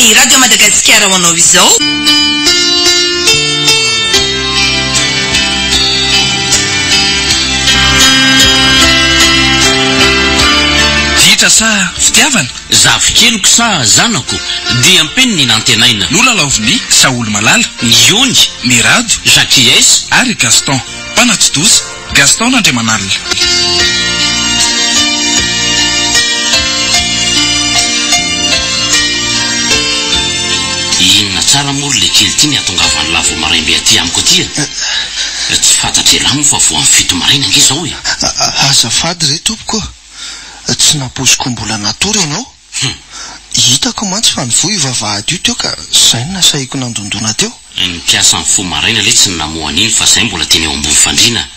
Ny Radio Madagasikara ho anao izao. Ditra sa fitiavana? Zafikeliko sa zanako? Diam-peno ny nantenaina. Nolalaovin'i Saholy Malala. Ny ony. Mirado. Jacques. Ary Gaston. Mpanatontosa, Gaston Randriamanalina. Inona tsara moa ry lekely ity ny hatongavan'lah vao maraim-be aty amiko aty e? Tsy fantatr'elah moa fa vao amin'ny fito maraina ange izao e! Azafady re tompoko ô! Tsy nampoiziko mbola natory ianao. Hum. Hitako mantsy fa nivoha io vavahady io teo ka zay no nasahiko nandondona teo. Ny mpiasa nifoha maraina letsy no namoha an'iny fa zay mbola teny eo ambony fandriana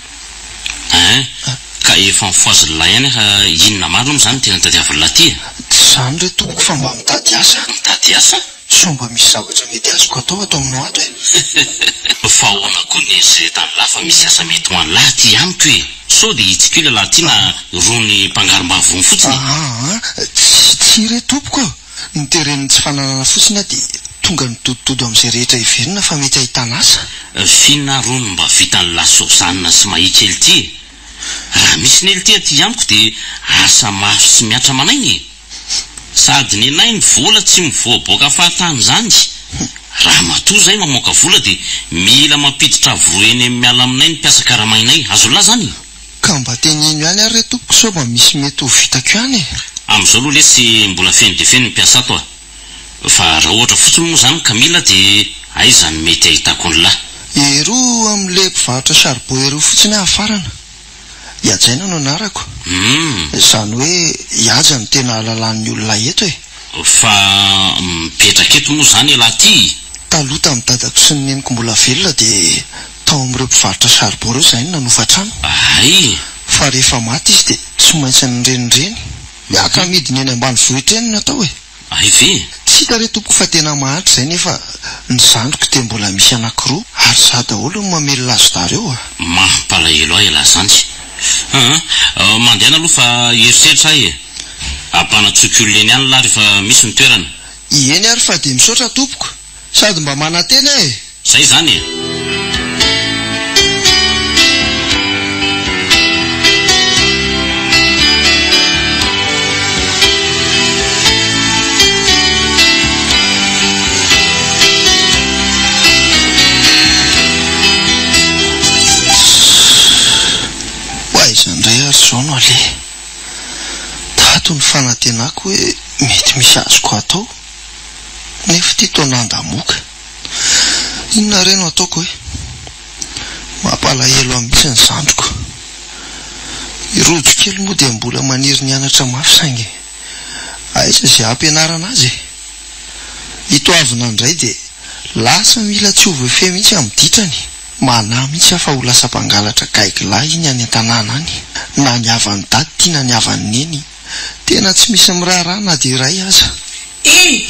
ein! Ka efa nifohazin'lah ihany aho inona marina moa izany no tena tadiavin'lah ty e? Tsy izany re tompoko fa mba mitady asa. Mitady asa? Sao mba misy zavatra mety azoko atao ato aminao ato e? Fa ahoana koa ny eritreretan'lah fa misy asa mety ho an'lah aty amiko e? Sao dia hitsikila lah ty na irony mpangarom-bavony fotsiny e? Aa, tsy, tsia re tompoko ô! Ny teren'ny tsy fananana fotsiny aho dia tonga nidodododo amin'izay rehetra heverina fa mety ahitana asa. F'inona ary hono no mba vitan'lah Sozanina sy Mahia kely ty e? Raha misy nely ty aty amiko dia asa mafy sy mihatra aman'aina e! Sady nenay ny vola tsy mivoaboaka fahatany izany. Raha matoa izay mamoaka vola dia mila mampiditra avo roa eny miala aminay ny mpiasa karamainay. Azon'lah izany e? Ka mba teneno ihany ary re tompoko sao mba misy mety ho vitako ihany e! Amin'izao aloha lesy mbola feno dia feno ny mpiasa ato a! Fa raha ohatra fotsiny moa izany ka mila dia aiza no mety ahitako an'lah? Eroa amin'ilay mpivarotra charbon eroa fotsiny aho hafarana. Ihajaina no anarako. Izany hoe Ihaja no tena ahalalan'ny olona eto e. Fa mipetraka eto moa izany ialahy ity? Taloha tamin'ny dadako sy ny neniko mbola velona dia tao amin'ireo mpivarotra charbon ireo izahay no nanofa trano. Hay! Fa rehefa maty izy dia tsy maintsy nirenireny. Miaka amidiny eny ambanivohitra eny no atao e. Hay ve? Tsy hita re tompoko fa tena mahantra izay nefa ny zandriko dia mbola misy anakiroa ary za daholo no mamelona azy dareo a! Mampalahelo ahy ialahy zany. Aa mandehana aloha fa hieritreritra ahy e! Ampanantsoiko olona eny ihany lah rehefa misy ny toerana. Eny ary fa dia misaotra tompoko. Sady mba manantena e! Zay zany e! Ho aiza indray ary izao no aleha? Tato ny fanantenako hoe mety misy azoko atao. Nefa ity toa nandamoka. Inona re no ataoko e? Mampalahelo ahy mihitsy ny zandriko. I Rojo kely moa dia mbola maniry ny hianatra mafy saingy aiza izay hampianarana azy e? I Toavina indray dia lasa mila tsy ho voafehy mihitsy amin'ny ditrany. Manahy mihitsy aho fa ho lasa mpangalatra gaigilahy iny any an-tanàna any. Na ny havan'i Dada ity na ny havan'i Neny. Tena tsy misy miraharaha na dia iray aza. Eny!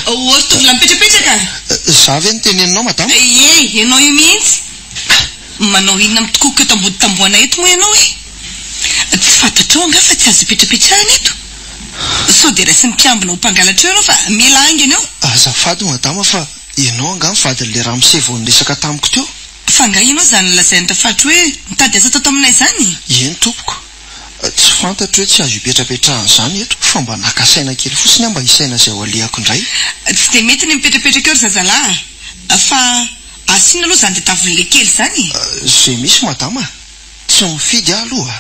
Ô ry tovolahy mipetrapetraka! Za ve no teneninao madama? Ie, ianao io mihitsy! Manao inona mitokoka eto ambody tambohana eto moa ianao e? Tsy fantatrao angaha fa tsy azo ipetrapetrahana eto? Sao dia raisin'ny mpiambina ho mpangalatra eo ianao fa mialà haingana eo! Azafady madama fa ianao angaha ny vadin'ilay ramose vao niresaka tamiko teo? Fa angaha ianao izany lazain'i Rafatro hoe mitady asa tato aminay izany? Eny tompoko. Tsy fantatro hoe tsy azo ipetrapetrahana izany eto fa mba naka saina kely fotsiny aho mba hisaina izay ho alehako indray. Tsy dia mety ny mipetrapetraka eo ry zazalahy a! Fa asiana aloha izany tadiavin'ilay kely izany e! Izay misy madama a! Tsy mifidy aho aloha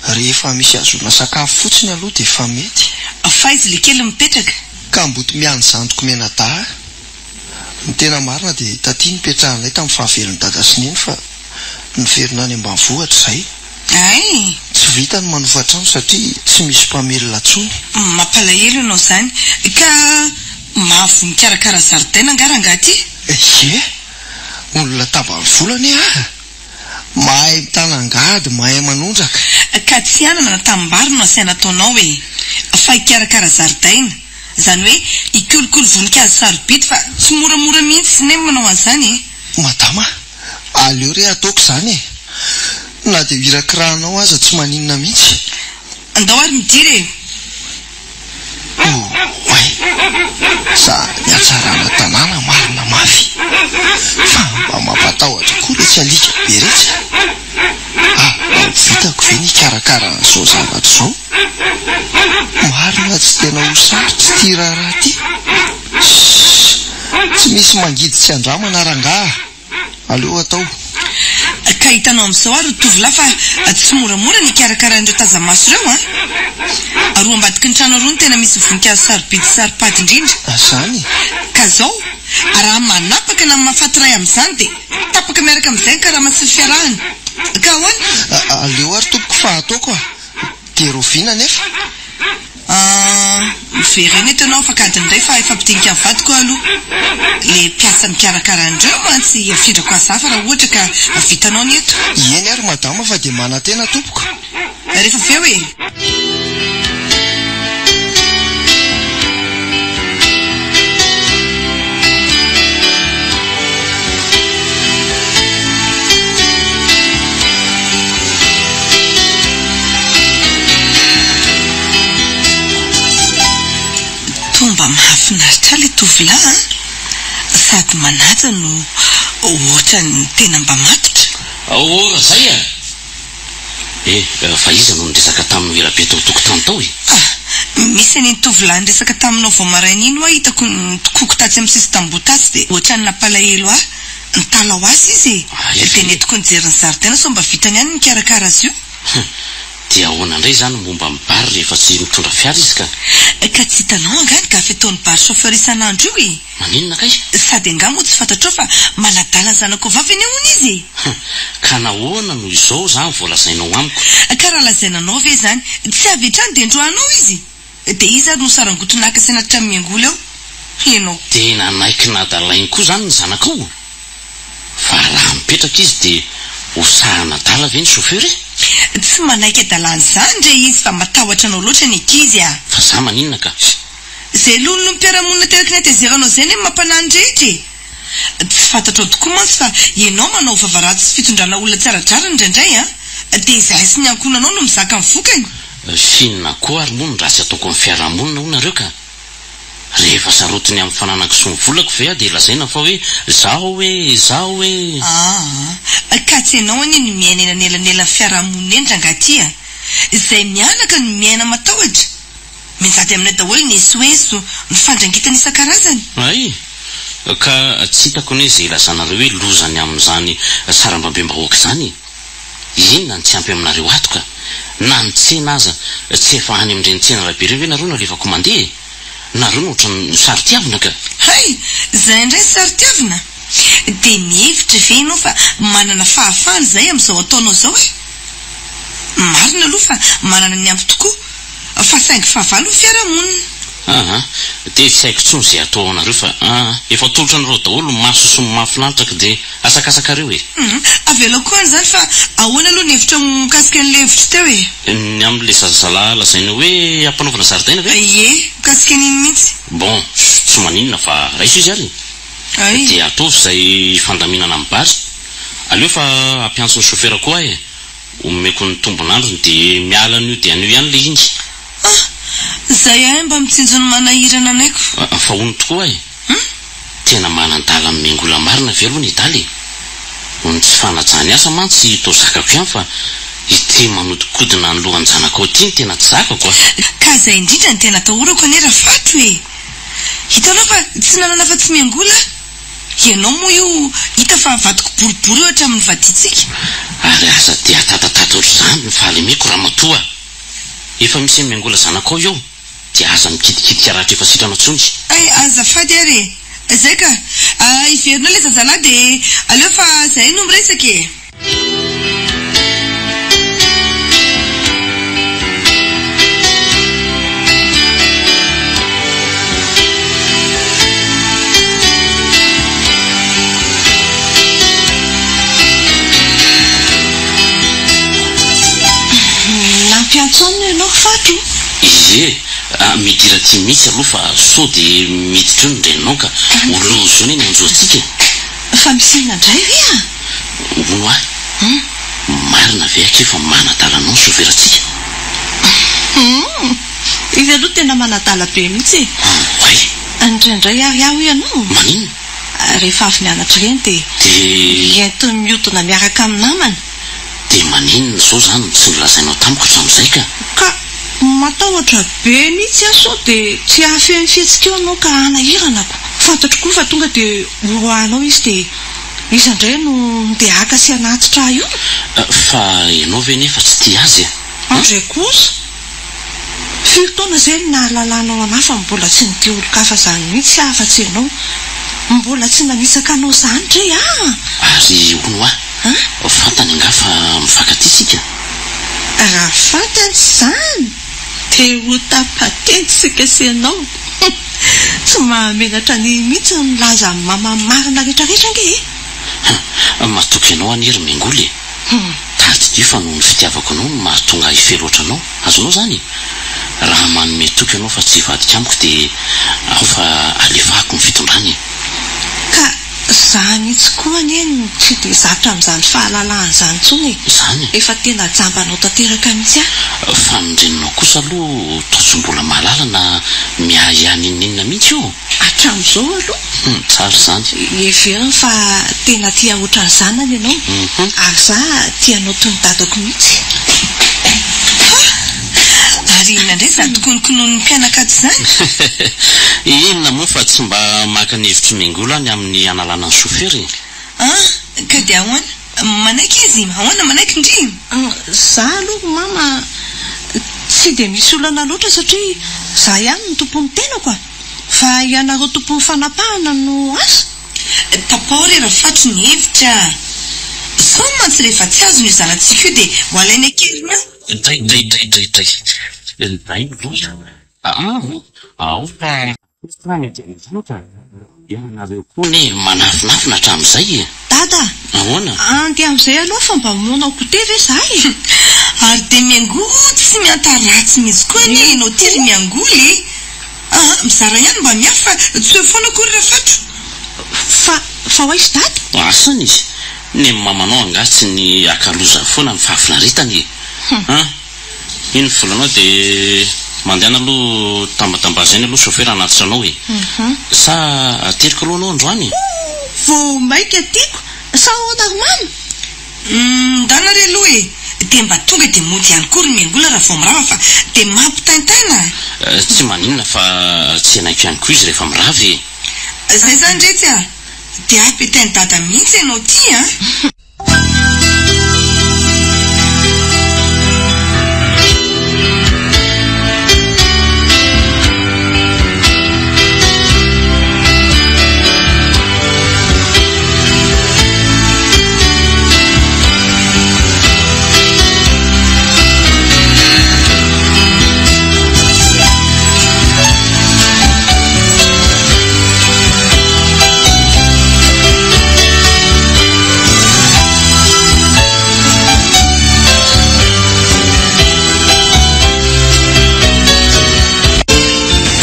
a! Rehefa misy ahazoana sakafo fotsiny aloha dia efa mety. Fa aiza ilay kely mipetraka? Kamboty miany zandriko mianadahy a! Ny tena marina dia taty nipetrahanay tamin'ny fahavelon'i dada sy neny fa niverina any ambanivohitra izahay. Hay! Tsy vita ny manofa trano satria tsy misy mpamelona intsony. Mampalahelo ianao izany. Ka mahavoa mikarakara zaridaina angaha rangahy ity? Ie! Olona tambanivola anie aho e! Mahay mitana angady, mahay manondraka. Ka tsy anana na tanimbary no asaina ataonao e! Fa hikarakara zaridaina. Izany hoe hikolokolo voninkazo sarobidy fa tsy moramora mihitsy ne manao an'izany e! Madama, aleo re ataoko izany e! Na dia ho irakirahanao aza tsy maninona mihitsy. Andao ary midira e! Oay! Oay! Zany hatsarana tanàna marina mafy! Fa mba mampatahotra koa retsy alika be retsy a! Ah, mba ho vitako ve ny hikarakara an'izao zavatra izao? Marina tsy tena ho sarotra ity raharaha ity. Ssss! Tsy misy mangidy tsy andramana rangaha! Aleo atao. Ka hitanao amin'izao ary ry tovolahy fa tsy moramora ny hikarakara an'ireo taza-maso ireo an! Aroa ambadiky ny trano aroa no tena misy voninkazo sarobidy sy saro-pady indrindra. Izany? Ka izao, raha manapaka na mahafaty iray amin'izany dia tapaka miaraka amin'izay ny karama sy ny fiarahana. Ka ahoana? Aleo ary tompoko fa ataoko a! Dia rahoviana anefa? Ah, miverena eto ianao afaka adiny iray fa hifampidinika amin'ny vadiko aho aloha. Ilay mpiasa mikarakara an'ireo mantsy afindrako hazafa raha ohatra ka vitanao ny eto. Eny ary madama fa dia manantena tompoko. Rehefa avy eo e! Toa mba mahafinaritra ahy ilay tovolahy an! Sady manaja no ohatran'ny tena mba matotra. Aoora zay a! Eh, fa iza no niresaka taminao ela be tao tokotany tao e? Ah! Misy an'iny tovolahy niresaka taminao vao maraina iny hoa hitako nitokoko tatsy amin'ny sisin-tamboho tatsy dia ohatran'ny nampalahelo ahy. Nitalaho asa izy e! Dia nentiko nijery ny zaridaina sao mba vitany ihany ny mikarakara azy io. Hum! Dia ahoana indray izany momba an'i Bary rehefa tsy mitondra fiara izy ka? Ka tsy hitanao angaha ny gafy ataon'i Bary chauffeur isan'andro io e! Maninona kay? Sady angaha moa tsy fantatrao fa manadala ny zanakao vavy anie hono izy e! Hum! Ka nahoana no izao izany vao lazainao amiko? Ka raha lazaina anao ve izany, tsy avy hatrany dia ndroahanao izy? Dia iza ary no sarangotina haka sy hanatitra amin'ny miangola eo? Ianao. Dia nanaiky nadalainy koa izany ny zanakao? Fa raha mipetraka izy dia ho sahan'adala ve ny chauffeur e? Tsy manaiky adalana izany re izy fa matahotra anao loatra ny ankizy a! Fa za maninona ka? Izay lonilony mpiara-monina teraky ny hatezeranao izay anie no mampanahy ny rehetra e! Tsy fantatrao tokoa mantsy fa ianao manao vava ratsy sy fitondrana olona tsy ara-drariny indraindray an! Dia izahay sy ny ankohonanao no mizaka ny vokany. F'inona koa ary moa no ratsy ataoko amin'ny fiarahamonina hoy nareo ka? Rehefa sarotiny amin'ny fananako sy ny volako ve aho dia lazaina fa hoe zaho hoe, zaho hoe. Aa, ka tsy ianao anie no miaina eny anelanelan'ny fiarahamonina eny rangahy ty a! Izay mianaka no miaina matahotra. Mianjady aminay daholo ny esoeso, ny fandrangitana isan-karazany. Hay! Ka tsy hitako anie izay ilazanareo hoe loza ny amin'izany sarambabem-bahoaka izany e! Inona no tsy ampy aminareo ato ka? Na ny tsena aza tsy efa any amin'ireny tsena arabe ireny ve nareo no alefako mandeha e? Nareo no ohatran'ny saro-tiavina ka! Hay! Izay indray saro-tiavina? Dia mihevitra ve ianao fa manana fahafahana izahay amin'izao ataonao izao e? Marina aloha fa manana ny ampy tokoa fa saingy fahavalo ny fiarahamonina. Aa dia tsy haiko intsony izay atao anareo fa aa efa atolotra anareo daholo ny maso sy ny mahafinaritra ka dia asakasakareo e. Humm avelao koa any izany fa ahoana aloha ny hevitrao mikasika an'ilay hevitro teo e? Ny amin'ilay zazalahy lazaina hoe ampanaovana zaridaina ve? Ie, mikasika an'iny mihitsy. Bon, tsy maninona fa raiso izy ary e. Ay. Dia ataovy izay fandaminana amin'ny bary. Aleo fa hampiantso ny chauffeur koa aho e. Omeko ny tombon'androny dia miala anio dia anio ihany ilay iny. Ah! Zay ahay mba mitsinjo ny manahirana anay ko. Ah, fa hono tokoa e! Hum? Tena manan-dala amin'ny miangola marina ve aloha ny Idala e? Ny tsy fanajany asa mantsy toa zakako ihany fa ity manodikodina ny lohan-janakao ity no tena tsy zakako a! Ka zay indrindra no tena atahorako anie Rafatro e! Hitanao fa tsy nanana afa-tsy miangola aho. Ianao moa io hita fa vadiko boribory io hatramin'ny nivadiantsika. Ary aza dia atatatata ohatr'izany ny fahalemeko ramatoa a! Efa misy an'i Miangola zanakao eo dia aza mikitikitika ratra efa sitrana intsony. Hay azafady ary e! Zay ka! Hiverina eo ilay zazalahy dia aleo fa zahay no miresaka e! Nampiantso anona ianao ry Fatro? Ie, midira aty mihitsy aloha fa sao dia miditra eo ny reninao ka ho loza eo anie ny hanjo antsika e. Fa misy inona indray ve a? Hono ahy, marina ve akia fa manadala anao ny chauffeur-ntsika? Hum! Izy aloha tena manadala be mihitsy e. Oay! Indraindray ary aho hoy ianao. Maninona? Rehefa avy mianatra ireny dia. Dia. Entiny mihodina miaraka amin'ny namany. Dia maninona izao izany no tsy nolazainao tamiko hatramin'izay ka? Ka matahotra be mihitsy aho sao dia tsy hahafehy ny fihetsika eo ianao ka hanahiranako. Fantatro koa fa tonga dia horoahanao izy dia iza indray no ndeha haka sy hanatitra ahy io? Fa ianao ve nefa tsy tia azy e? Andre kosa! Firy taona izay no nahalalanao anah fa mbola tsy nitia olon-kafa izany mihitsy aho afa-tsy ianao. Mbola tsy nanitsaka anao izany re aho! Ary hono hoa, fantany angaha fa mifankatia isika? Raha fantany izany dia ho tapa-teny isika sy ianao. Tsy mahamenatra an'i mihitsy ny milaza amin'ny mama ny marina rehetrarehetra ange e! Matoky anao anie ry Mengoly e! Tadidio fa noho ny fitiavako anao no mahatonga ahy hifehy loatra anao. Azonao izany e? Raha manome toky ianao fa tsy hivadika amiko dia ao fa alefahako ny fitondrana e! Ka za mihitsy koa anie no tsy dia zatra amin'izany fahalalahana izany intsony e! Izany e? Efa tena jambanao tanteraka mihitsy aho. Fa ny reninao kosa aloha toa tsy mbola mahalala na miahiahy n'inon'inona mihitsy io. Hatramin'izao aloha. Hum, tsara izany. Heveriny fa tena tia ohatran'ny zanany ianao. Ary za tia anao toy ny dadako mihitsy. Ha! Ary inona indray izany tokononkononin'ny mpianaka ato izany? Inona moa fa tsy mba maka ny hevitr'i Mengola ny amin'ny hanalana ny chauffeur e? Ah, ka dia ahoana? Manaiky izy? Ahoana manaiky ndry? Za aloha ry mama tsy dia misy olana loatra satria za ihany no tompon'ny tenako a! Fa ianareo tompon'ny fanapahana no asa? Tapaho re Rafatry ny hevitra a! Sao mantsy rehefa tsy azony io zanatsika io dia ho alainy an-keriny eo. Dray dray dray dray dray dray loza aa ao fa Ianareo koa anie manafinafina hatramin'izay e! Dada! Ahoana? Andeha amin'izay aloha fa mba manao goûter ve za e? Ary dia miangoty sy mihanta ratsy mihitsy koa anie ianao ity ry miangoly e! Aa mizara ihany mba miafy fa tsy eo foana akory Rafatro. Fa, fa ho aiza Dada? Asany izy! Ny mamanao angaha tsy ny haka loza foana ny fahafinaretany e! An! Iny volanao dia mandehana aloha tambatambazo ihany aloha chauffeur hanatitra anao e! Sa ateriko aloha anao androany e? Vao maika tiako! Sa ahoana ry mama? Ndana re aloha e! Dia mba tonga dia mody ihany koa ry Miangola raha vao mirava fa dia mampitaintaina a! Tsy maninona fa tsy hanaiko ihany koa izy rehefa mirava e! Zay zany retsy a! Dia ampitain'i dada mihitsy ianao ity a!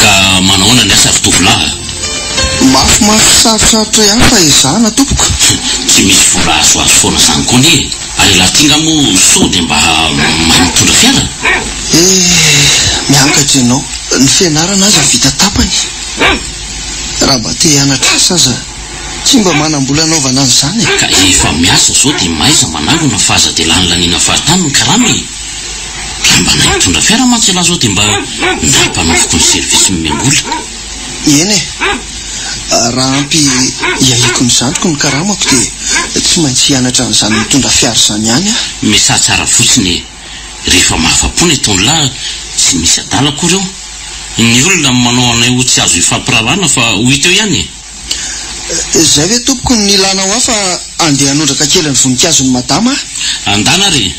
Ka manahoana ny asa ry tovolahy a? Mafimafy sarotrarotra ihany fa ezahana tompoko. Tsy misy vola azoazo foana zany koa anie e! Ary ialahy ty nga moa sao dia mba mahay mitondra fiara? Eh, miangatra ianao. Ny fianarana aza vita tapany. Raha mba te hianatra asa aza tsy mba manam-bola hanaovana an'izany e! Ka efa miasa zao dia mahaiza manangona fa aza dia lanilaniana fahatany ny karama e! Raha mba nahay nitondra fiara mantsy ialahy zao dia mba nampanaoviko ny service miangola. Eny e! Raha ampy hiahiako ny zandriko ny karamako dia tsy maintsy hianatra an'izany mitondra fiara izany ihany aho. Miasaha tsara fotsiny e! Rehefa mahafa-po ny ataon'lah tsy misy adala akory eo. Ny olona manao anay ho tsy azo ifampiraharahana fa ho hita eo ihany e! Izay ve tompoko no nilanao ahy fa andeha hanondraka kely ny voninkazon'i madama aho? Andana ary e!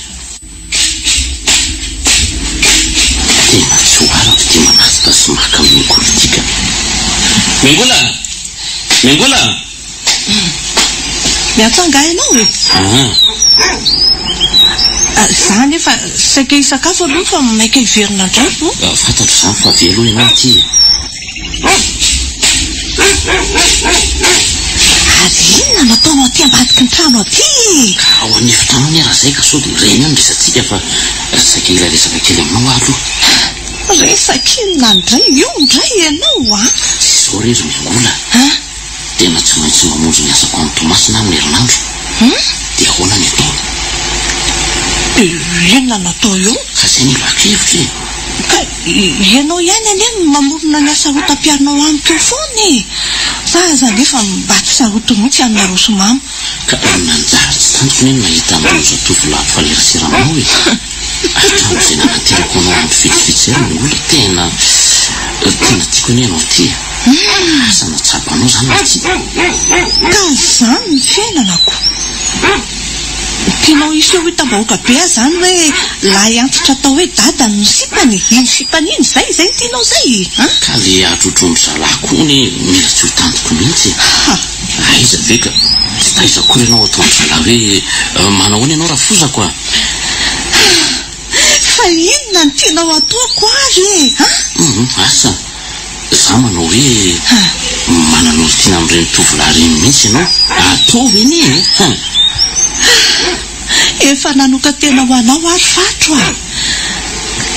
Tena tsy ho arako ity manatitra sy maka Mengola ity ka! Mengola! Mengola! Miantso angaha ianao e? Aa. Za anefa saika hisakafo aloha fa maika hiverina indray aloha. Fantatro izany fa avia aloha ianao ity e. Ary inona no ataonao aty ambadiky ny trano aty e? Ka ao an'efitrano anie Razay ka sao dia ireny eo ny resatsika fa saika hila resaka kely aminao aho aloha. Resaka inona indray io indray ianao a? Izao re ry Miangola a! Tena tsy maintsy mamonjy ny asako any Toamasina aho amin'ny herinandro. Dia ahoana ny atao? Dia inona no atao eo? Ka izay no ilako hevitra e! Ka ianao ihany anie no mamorona ny hasarotam-piaronao amiko eo foana e! Za aza anefa mba tsy sarotiny mihitsy aminareo sy mama. Ka nanjary tsy tantiko anie ny nahita an'ireo zatovolahy mpifanerasera aminao e! Hatramin'izay nanantenako anao andro vitsivitsy izay ry Mongola, tena tena tiako anie ianao ity e! Asa na tsapanao izany na tsia. Ka izany ny fiainana ko! Tianao hiseho hitam-bahoaka be aza izany hoe lahy antitra atao hoe dada no sipany, iny sipany iny, izay, izay no tianao izay e! An? Ka le adrodrondry zalahy koa anie mila tsy ho tantiko mihitsy e! Ha! Aiza ve ka! Tsy taiza akory ianao ataon-dry zalahy hoe manahoana ianao rafozako a! Fa inona no tianao ataoko ary e? An? Hum, asa, za manao hoe manan'olon-tiana amin'ireny tovolahy ireny mihitsy ianao, ataovy anie e! Hum. Efa nanokan-tena ho anao aho ry Fatro a!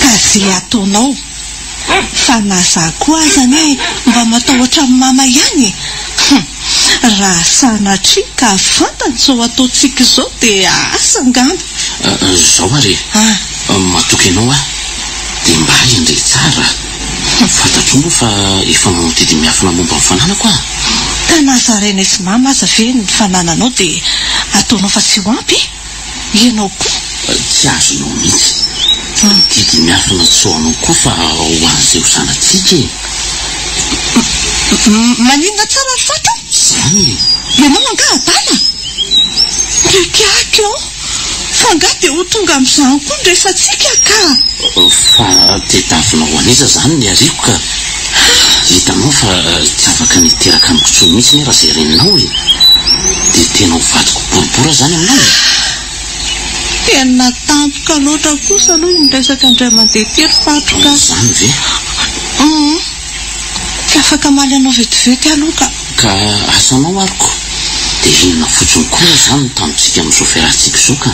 Ka ze ataonao. Fa na za koa aza anie mba matahotra an'i mama ihany e! Hum! Raha sanatria ka fantany izao ataontsika izao dia asa angamba. Izao ary e! Matoky anao aho dia mba hendre tsara. Fantatrao moa fa efa manao didy miafina momba ny fananako aho. Ka na zarainay sy mama aza ve ny fanananao dia ataonao fa tsy ho ampy e! Ianao koa? Tsy azonao mihitsy. Didy miafina tsy ho anao koa fa ho an'izay ho zanatsika e! Maninona tsara ry Fato? Izany e! Ianao angaha adala? Ry ô! Fa angaha dia ho tonga amin'izany koa ny resatsika ka! Fa tediavinao ho an'iza izany ny ariako ka? Hitanao fa tsy afaka ny hiteraka amiko intsony mihitsy anie raha izay reninao e! Dia tena ho vadiko borobora izany aminao e! Tena tampoka loatra kosa aloha iny resaka indray mandeha ity ry Fatro ka! Izany ve? Hum! Tsy afaka hamaly anao vetivety aho aloha ka! Ka asanao ary ko! Dia inona fotsiny koa moa izany no tanjontsika amin'izao fiarahantsika izao ka!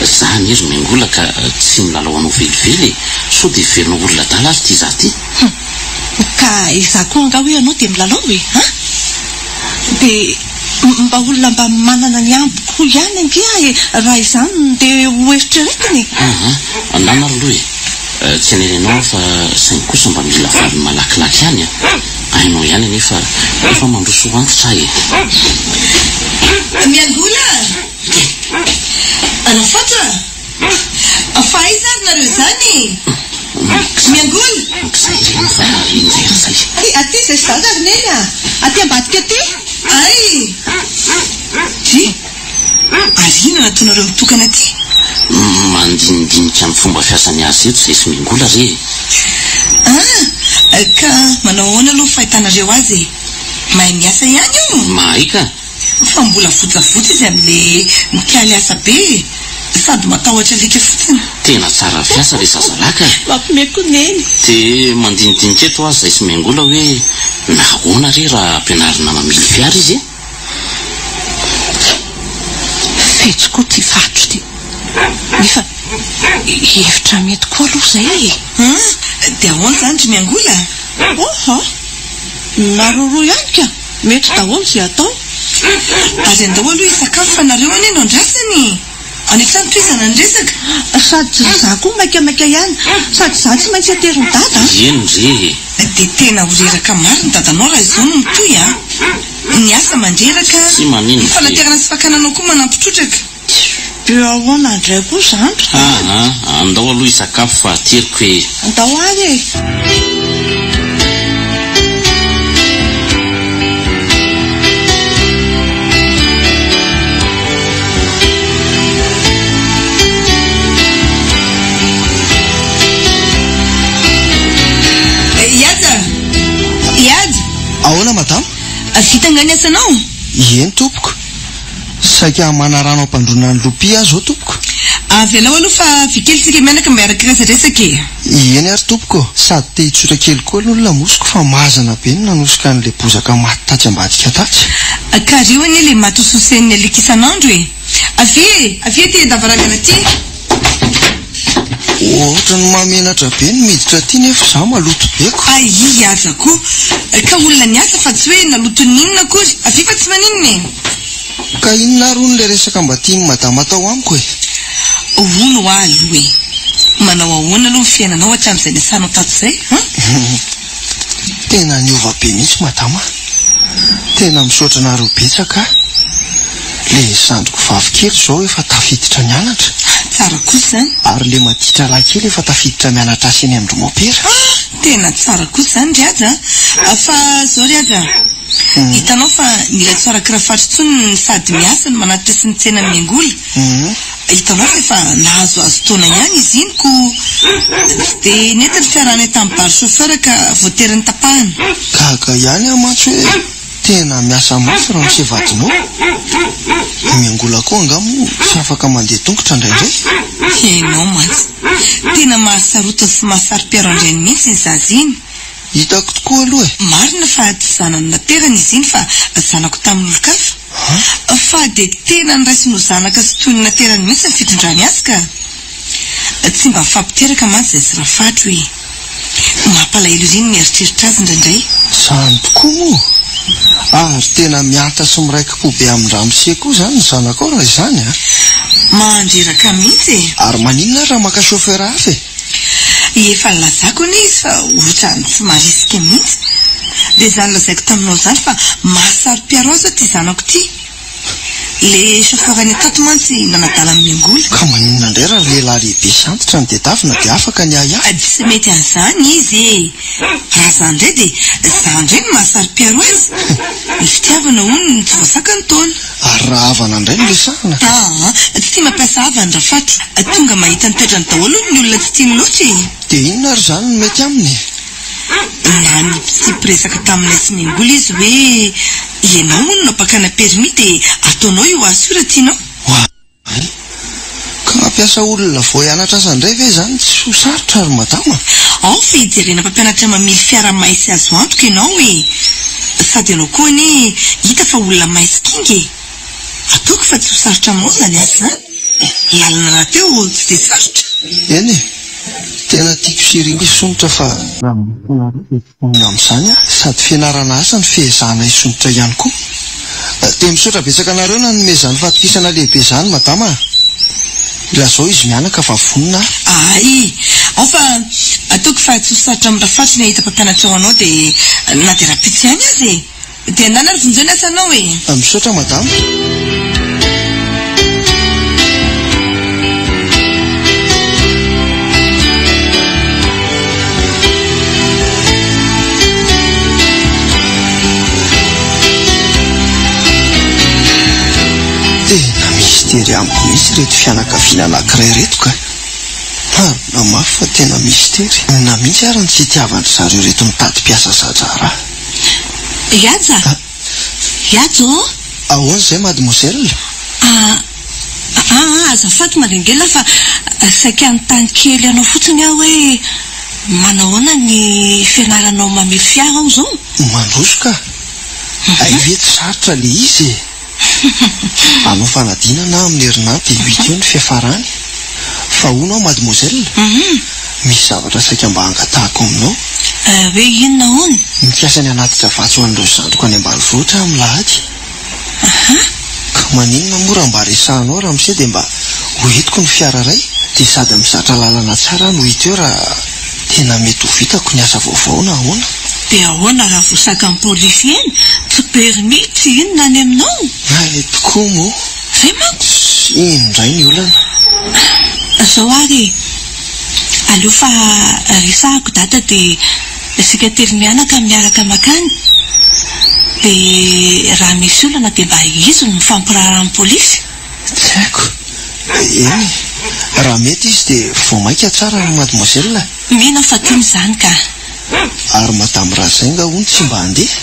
Za anie ry Mengola ka tsy milalao anao velively e! Sao dia heverinao olona adala ary ity za ty? Hum! Ka izaho koa angaha hoy ianao dia milalao e? An? Dia mba olona mba manana ny ampy koa ihany ange aho e! Raha izany no ndeha ho eritreretina e! Aa! Andana ry loha e! Tsy hanery anao aho fa saingy kosa mba mila valiny malakilaky ihany an! Hainao ihany anie fa efa mandroso ho antitra aho e! Miangola! Rafatra a! Fa aiza ary nareo izany e? Miangola! Izay ireny fa indray ry zay. Aty izay sy dada ry neny a! Aty ambadika aty! Ay! Dry! Ary inona no ataonareo mitokana aty? Mandinidinika ny fomba fiasan'ny azy eto izay sy Miangola re e! Ah! Ka manao ahoana aloha ny fahitanareo azy e? Mahay miasa ihany io? Mahay ka! Fa mbola votsavotra izy amin'le mikaly asa be e! Sady matahotra alika fotsiny. Tena tsara fiasa le zazalahy ka! Mampime koa neny. De mandinidinika eto aho zay sy Miangola hoe nahoana re raha ampianarina mamily fiara izy e? Fetsy koa ty faritra ty. Nefa hevitra mety koa aloha zay e! Hum! De ahoana zany ry Miangola? Oha! Naroroa ihany ka! Mety daholo izay atao. Ary andao aloha hisakafo fa nareo anie no andrasana e! Any an-trano tohizana ny resaka. Sady za koa maikamaika ihany. Sady za tsy maintsy aterin'i dada a! Eny re e! Dia tena ho reraka marina dadanao raha izao no mitohy a! Ny asa mandreraka, Tsy maninona ny ve? fanaterana sy fakana anao koa manampy trotraka. Dia ahoana indray koa izany ry dada? Aa, andao aloha hisakafo fa ateriko e! Andao ary e! Ihaja! Ihaja! Ahoana madama? Vita angaha ny asanao? Eny tompoko. Saika hamana rano hampandroana ny lopia aho izao tompoko. Avelao aloha fa avy kely tsika mianaka mba hiaraka hiresadresaka e. Eny ary tompoko ô. Sady te hitsotra kely koa aloha ny lamosiko fa mazana be ny nanosoka an'ilay bozaka maty tatsy ambadika tatsy. Ka reo anie le maty hososen'ny alika isan'andro e. Avia e! Avia aty an-davarangana aty. Ohatran'ny mahamenatra be ny miditra aty nefa izaho maloto be ko. Ay i Haja koa! Ka olona niasa fa tsy hoe naloton'ny inona akory. Avia fa tsy maninona e! Ka inona ary hono ilay resaka mba tian'i madama atao amiko e? Hono hoa aloha e! Manao ahoana aloha ny fiainanao hatramin'izay niasanao tato izay an? Tena niova be mihitsy madama a! Tena misaotra anareo betsaka a! Le zandriko vavy kely izao efa tafiditra nianatra. Tsara kosa izany. Ary le maditra lahy kely efa tafiditra mianatra asa eny amin-dry mompera. Ah! Tena tsara kosa izany ry Haja a! Fa izao ry Haja a! Hitanao fa mila tsy araka rafatro intsony ny sady miasa no manatitra sy mitsena ny miangola. Hitanao fa efa nahazoazo taona ihany izy iny ko tsy dia nety ny fiarahanay tamin'ny bar chauffeur ka voatery notapahana. Gaga ihany aho mantsy hoe tena miasa mafy ramose vadinao. Ny miangola koa angaha moa tsy afaka mandeha tongotra indraindray? Ianao mantsy. Tena mahasarotiny sy mahasaro-piaro an-drainy mihitsy iny zaza iny. Hitako tokoa aloha e! Marina fa tsy zanany naterany izy iny fa zanako tamin'olon-kafa. Fa dia tena noraisiny ho zanaka sy toy ny naterany mihitsy ny fitondrany azy ka. Tsy mba mifampiteraka mantsy izay sy Rafatro e. Mampalahelo ery ny mieritreritra azy indraindray. Izany tokoa moa! Ary tena mihanta sy miraiki-po be amin-dramose koa izany ny zanakao raha izany an! Mandreraka mihitsy e! Ary maninona ary raha maka chauffeur hafa e? Efa nilazako anie izy fa ohatran'ny tsy marisika mihitsy. Dia izany lazaiko taminao izany fa mahasaro-piaro ahy izao ity zanako ity. Le chauffeur any Tato mantsy nanadala an'i Miangola. Ka maninona indray raha lehilahy lehibe sy antitra no tedavina dia afaka ny ahiahy? Tsy mety an'izany izy e! Raha izany indray dia izaho indray no mahasaro-piaro azy. Ny fitiavana hono tsy voasakan'ny taona. Ary raha havana indray no resahana? Aa, tsy tia mampiasa havana Rafatro. Tonga mahita ny toetrany daholo hono ny olona tsy tiany loatra e! Dia inona ary izany no mety aminy e? Nanipitsipy resaka taminay sy Mengola izy hoe ianao hono no ampakana permis dia ataonao io asa io raha tianao. Oay! Ka hampiasa olona vao hianatra asa indray ve izany tsy ho sarotra ry madama? Ao fa hijerena mpampianatra mamily fiara mahay sy azo antoka ianao e! Sady ianao koa anie hita fa olona mahay sy kinga e! Ataoko fa tsy ho sarotra aminao izany asa izany. Lalana rahateo tsy dia sarotra. Eny e! Tena tiako sy iriko hisondrotra fa raha mbola tsy vonona amin'izany aho sady fianarana asa no fiezahana hisondrotra ihany koa. Dia misaotra betsaka anareo nanome izany fahatokisana lehibe izany madama a! Ilazao izy mianaka fa vonona aho. Ay! Ao fa ataoko fa tsy ho sarotra amin'ny Rafatro ny hahita mpampianatra ho anao dia na dia rahampitso ihany aza e! Dia andana ary vonjeo ny asanao e! Misaotra madama. Tena mistery amiko mihitsy ireto fianakaviana anankiray ireto ka. Marina mafy fa tena mistery. Inona mihitsy ary no tsy itiavan-dry zareo ireto mitady mpiasa za-draharaha? Ihaja! Ihaja ô! Ahoana izay mademoiselle? Ah, ah, azafady Malengela fa saika hanontany kely anao fotsiny aho hoe manahoana ny fianaranao mamily fiara ao izao? Mandroso ka! Hay ve tsy sarotra ilay izy e! Hanao fanadinana aho amin'ny herinandro dia ho hita eo ny fiafarany. Fa hono aho mademoiselle, misy zavatra saika mba hangatahako aminao. Hoe inona hono? Mikasa ny hanatitra vatsy ho an'ireo zandriko any ambanivohitra aho amin'ny lahady. Ka maninona moa raha mba resahanao ramose dia mba ho entiko ny fiara iray dia sady mizatra lalana tsara aho no hita eo raha tena mety ho vitako ny asa vaovao na ahoana. Dia ahoana raha voasakan'ny polisy eny? Tsy permis tsy inona any aminao? Hay tokoa moa. Zay manko. Iny indray ny olana. Zao ary e, aleo fa resahako dada dia isika telo mianaka miaraka makany dia raha misy olana dia mba izy no mifampiraharaha amin'ny polisy. Tsy haiko. Eny e, raha mety izy dia vao mainka tsara ry mademoiselle. Mino aho fa tiany izany ka. Ary madame Razainga hono tsy mba handeha?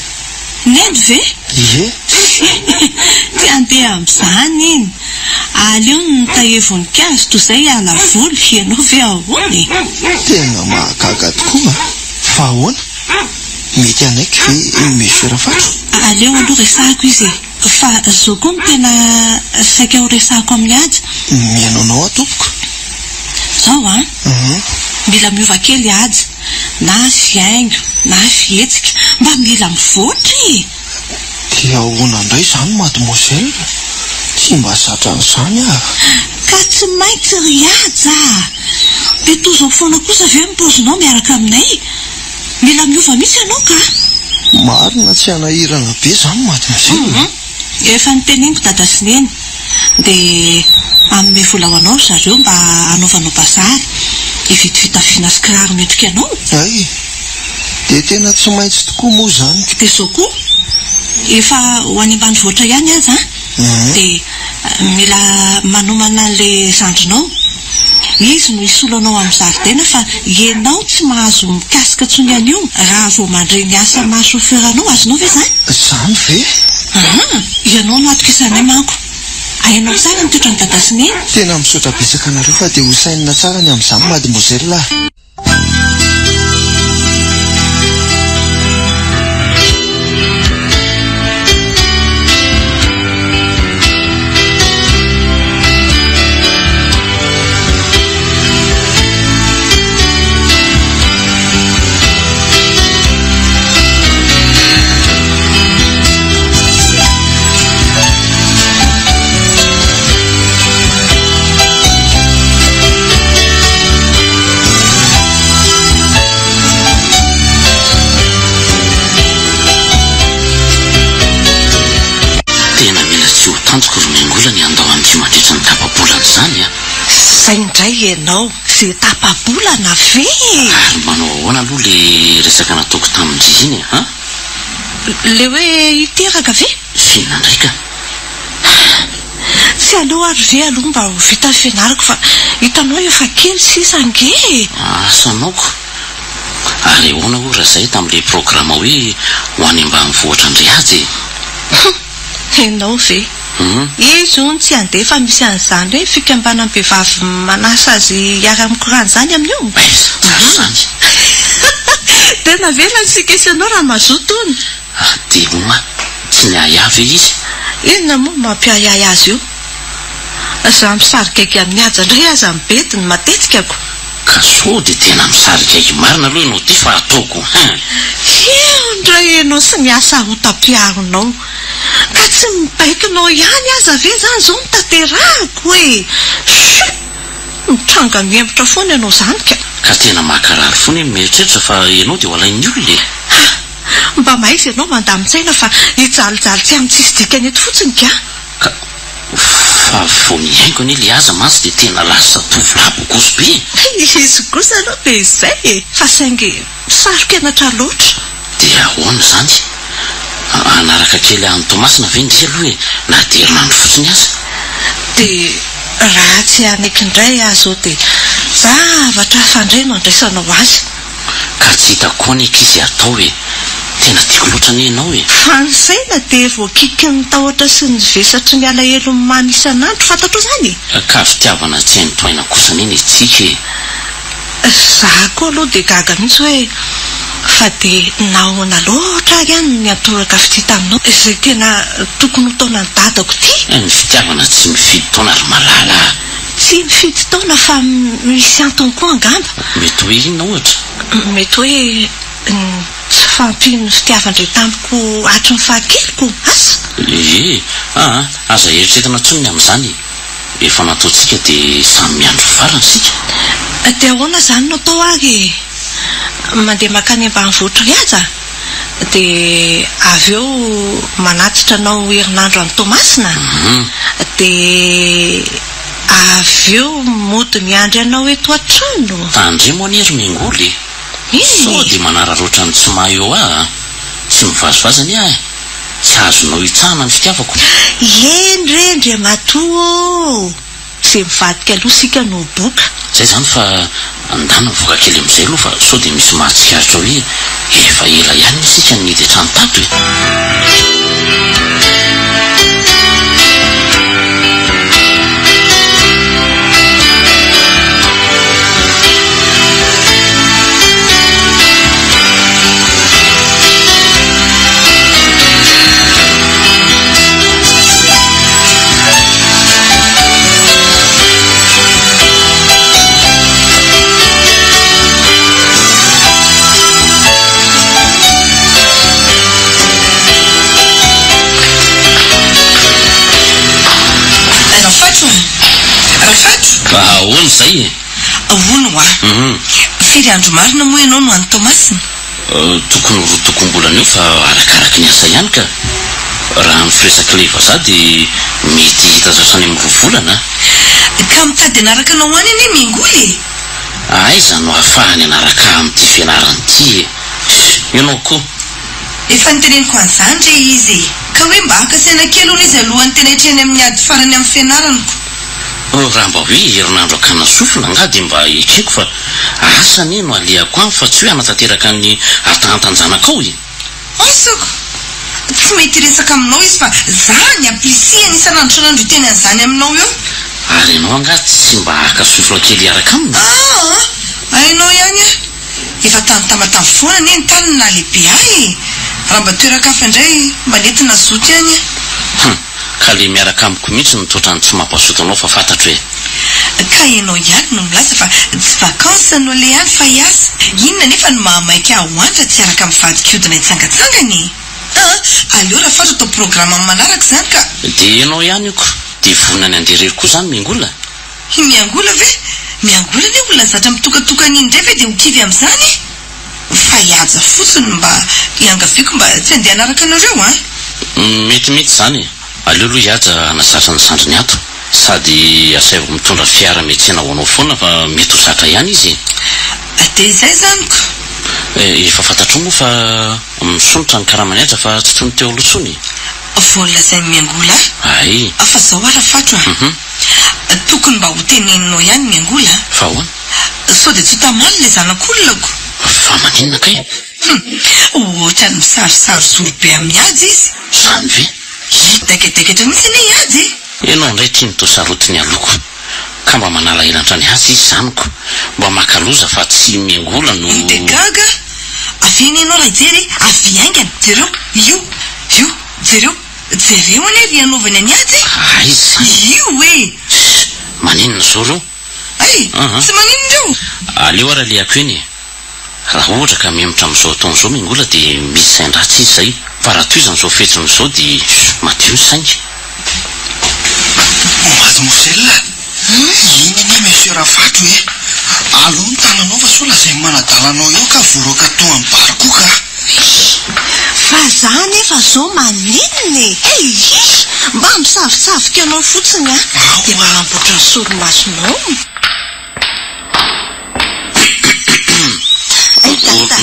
Neny ve? Ie. Tsy handeha amin'izany iny. Aleony mitahiry voninkazo toy izay hiala voly, ianao ve ahoana e? Tena mahagaga tokoa a! Fa ahoana? Mety hanaiky ve Monsieur Rafatro? Aleo aloha resahako izy e! Fa zao koa no tena saika ho resahako amin'i Haja. Mihaino anao aho tompoko. Zao an! Mila miova kely Haja, na fihaingo na fihetsika, mba mila mivoatra e! Dia ahoana indray izany mademoiselle? Tsy mba zatra an'izany aho. Ka tsy maintsy ry Haja a! Dia toa izao foana kosa ve ny paozinao miaraka aminay? Mila miova mihitsy ianao ka! Marina tsy hanahirana be izany mademoiselle. Hum! Efa noteneniko dada sy neny dia hanome vola ho anao ry zareo mba hanaovanao bazary, hividy fitafiana sy kiraro mendrika anao. Hay! Dia tena tsy maintsy tokoa moa izany. Dia izao koa, efa ho any ambanivohitra ihany aza an, dia mila manomana an'ilay zandrinao. Izy no hisolo anao amin'ny zaridaina fa ianao tsy mahazo mikasika intsony an'io raha vao mandre ny asa maha chauffeur anao, azonao ve izany? Izany ve? Aa! Ianao no atokisanay manko. Hainao tsara ny toetran'i Dada sy Neny. Tena misaotra betsaka anareo fa dia ho sainina tsara ny amin'izany mademoiselle a! Tena mila tsy ho tantiko ry Mengola ny handao an-dry mandritra ny tapa-bolana izany a! Zay indray ianao, ze tapa-bolana ve e! Ary manao ahoana aloha le resaka nataoko tamin-dry iny e, an? Le hoe hiteraka ve? F'inona indray ka? Tsy aleo ary ve aloha mba ho vita ny fianarako fa hitanao efa kely sisa ange e! Asa anaoko. Ary ahoana hoy Razay tamin'ilay programa hoe ho any ambanivohitra ndry Haja e? Hum! Ianao ve? Izy hono tsy handeha fa misy an'izany hoe fikambanam-behivavy manasa azy hiara-mikorana izany amin'io. Aiza, tsara izany. Tena avela isika sy ianao raha mazoto hono. Dia hono aho, tsy niahiahy ve izy? Inona moa no mampiahiahy azy io? Za misarigaigy amin'i Haja indray aza mibedy ny matetika ko. Ka sao dia tena misarigaigy marina aloha ianao ity fa ataoko hein. Eo indray ianao sy ny hasarotam-piaronao. Ka tsy ny baikonao ihany aza ve izany izao no tanterahako e! Chut! Mitranga mihemotra foana ianao izany ka. Ka tena mankarary foana iny mieritreritra fa ianao dia ho alain'ny olona e! Ha! Mba mahaiza ianao mandamin-tsaina fa hijalijaly tsy amin'ny tsisy dikany eto fotsiny ka! Ka fa vao mihaingo anie le aza mantsy dia tena lasa tovolahy bogosy be e! Izy kosa aloha dia izay e! Fa saingy saro-kenatra loatra. Dia ahoana izany? Hanaraka kely an'i Toamasina ve ndry aloha e? Na dia herinandro fotsiny aza? Dia raha tsy hanaiky indray aho izao dia zavatra hafa indray no handraisanao azy. Ka tsy hitako koa anie akia izay atao e! Tena tiako loatra anie ianao e! Fa ny saina dia voakikin'ny tahotra sy ny vesatry ny alahelo mamy isan'andro, fantatrao izany e! Ka fitiavana tsy hainy tohaina kosa anie ny antsika e! Za koa aloha dia gaga mihitsy hoe fa dia nahoana loatra ary aho no niantoraka fitia taminao izay tena tokony ho taonan'i dadako ity? Ny fitiavana tsy mifidy taona ry malala a! Tsy mifidy taona fa misy antony koa angamba. Mety hoe inona ohatra? Mety hoe ny tsy fahampian'ny fitiavan-dray tamiko hatry ny fahakeliko, asa? Ie, aa, aza eritreretina intsony ny amin'izany e! Efa nataontsika dia samy miandry farany isika. Dia ahoana izany no atao ary e? Mandeha mankany ambanivohitra Riaja? Dia avy eo manatitra anao herinandro any Toamasina? Dia avy eo mody miandry anao eto an-trano? Tandremo anie ry Mengoly e! Sao dia manararaotra ny tsy maha eo ahy a! Tsy mivazivazy anie aho e! Tsy azonao itsahana ny fitiavako. Eny re Andriamatoa ô! Ze mivadika aloha isika no boka. Zay zany fa ndana mivoaka kely amizay aloha fa sao dia misy mahatsikaritra hoe efa ela ihany isika no nihidy hatrany tato e! Ahoana izay e? Hono hoa. Firy andro marina moa ianao no any Toamasina? Tokony ho roa tokom-bolana eo fa arakaraky ny asa ihany ka. Raha ny firesak'ilay vazaha dia mety hitatra hatrany amin'ny roa volana a. Ka mitady hanaraka anao any anie Miangola e! Aiza no ahafahany hanaraka ahy amin'ity fianarana ity e? Ianao koa. Efa noteneniko an'izany re izy e! Ka hoe mba haka saina kely hono izy alohan'ny tena hitrehany amin'ny ady farany amin'ny fianarana ko. Raha mba hoe herinandro hakana sofina angaha dia mba ekeko fa asa anie no alehako any fa tsy hoe hanatanteraka ny hatahantan-janakao e! Asako! Tsy mety hiresaka aminao izy fa za ny ampirisihany isan'andro isan'andro hiteny an'izany aminao eo. Ary ianao angaha tsy mba haka sofina kely hiaraka aminy? Aa! Hainao ihany aho. Efa tany Tamatave foana anie ny tany no nahalehibe ahy e! Raha mba toeran-kafa indray mba nety nazoto ihany aho. Hum! Ka le miaraka amiko mihitsy no toatrany tsy mampazoto anao fa fantatro e! Ka ianao ihany no milaza fa tsy vacances no aleha any fa hiasa. Inona anefa no mahamaika ahy ho any raha tsy hiaraka amin'ny vadiko hiodina hitsangatsangana e? Aa! Aleo Rafatra atao programme amin'ny manaraka izany ka! Dia ianao ihany io ko! Dia vonona ny handeha irery koa izany Miangola? I Miangola ve? Miangola anie olona zatra mitokatokana iny indray ve dia ho kivy amin'izany e? Fa hihaja fotsiny no mba iangaviako mba tsy handeha hanaraka anareo an! Mety mihitsy izany e! Aleo aloha hihaja hanazatra ny zandriny ato. Sady asaivo mitondra fiara miantsena ho anao foana fa mety ho zatra ihany izy e! Dia izay izany ko! Efa fantatrao moa fa misondrotra ny karaman'i Haja fa tsy toy ny teo aloha intsony e! Vao nolazain'i Miangola ahy. Ay! Fa zao ara Fatro a! Tokony mba ho teneninao ihany Miangola a! Fa ahoana? Sao dia tsy ho tamany ilay zanak'olonako? Fa maninona kay? Hum! Ohatran'ny misarisary zoro be amin'i Haja izy. Izany ve? Hidaikadaikatra mihitsy anie i Haja e! Ianao indray ity no toa sarotiny aloko. Ka mba manala elatra an'i Haja izy izany ko! Mba maka loza fa tsy miangola no. Dia gaga! Avia anie ianao raha hijery e! Avia haingana! Jereo! Io! Io! Jereo! Jereo anie ry anaovany an'i Haja e! Aiza? Io e! Ssss! Maninona izao ireo? Hay! Tsy maninona ireo! Aleo ary alehako eny e! Raha ohatra ka mihemotra amin'izao ataony izao Mingola dia misy sain-dratsy izy izay. Fa raha tohizany izao fihetsiny izao dia madio ny sainy. Mademoiselle, iny anie Monsieur Rafatro e! Alao ny tananao fa sao lazain'ny manadala anao eo ka voaroaka tao amin'ny bar koa ka! Fa za anefa zao maninona e! Eihh! Mba misavotsavoka anao fotsiny aho dia manamboatra ny solomasonao.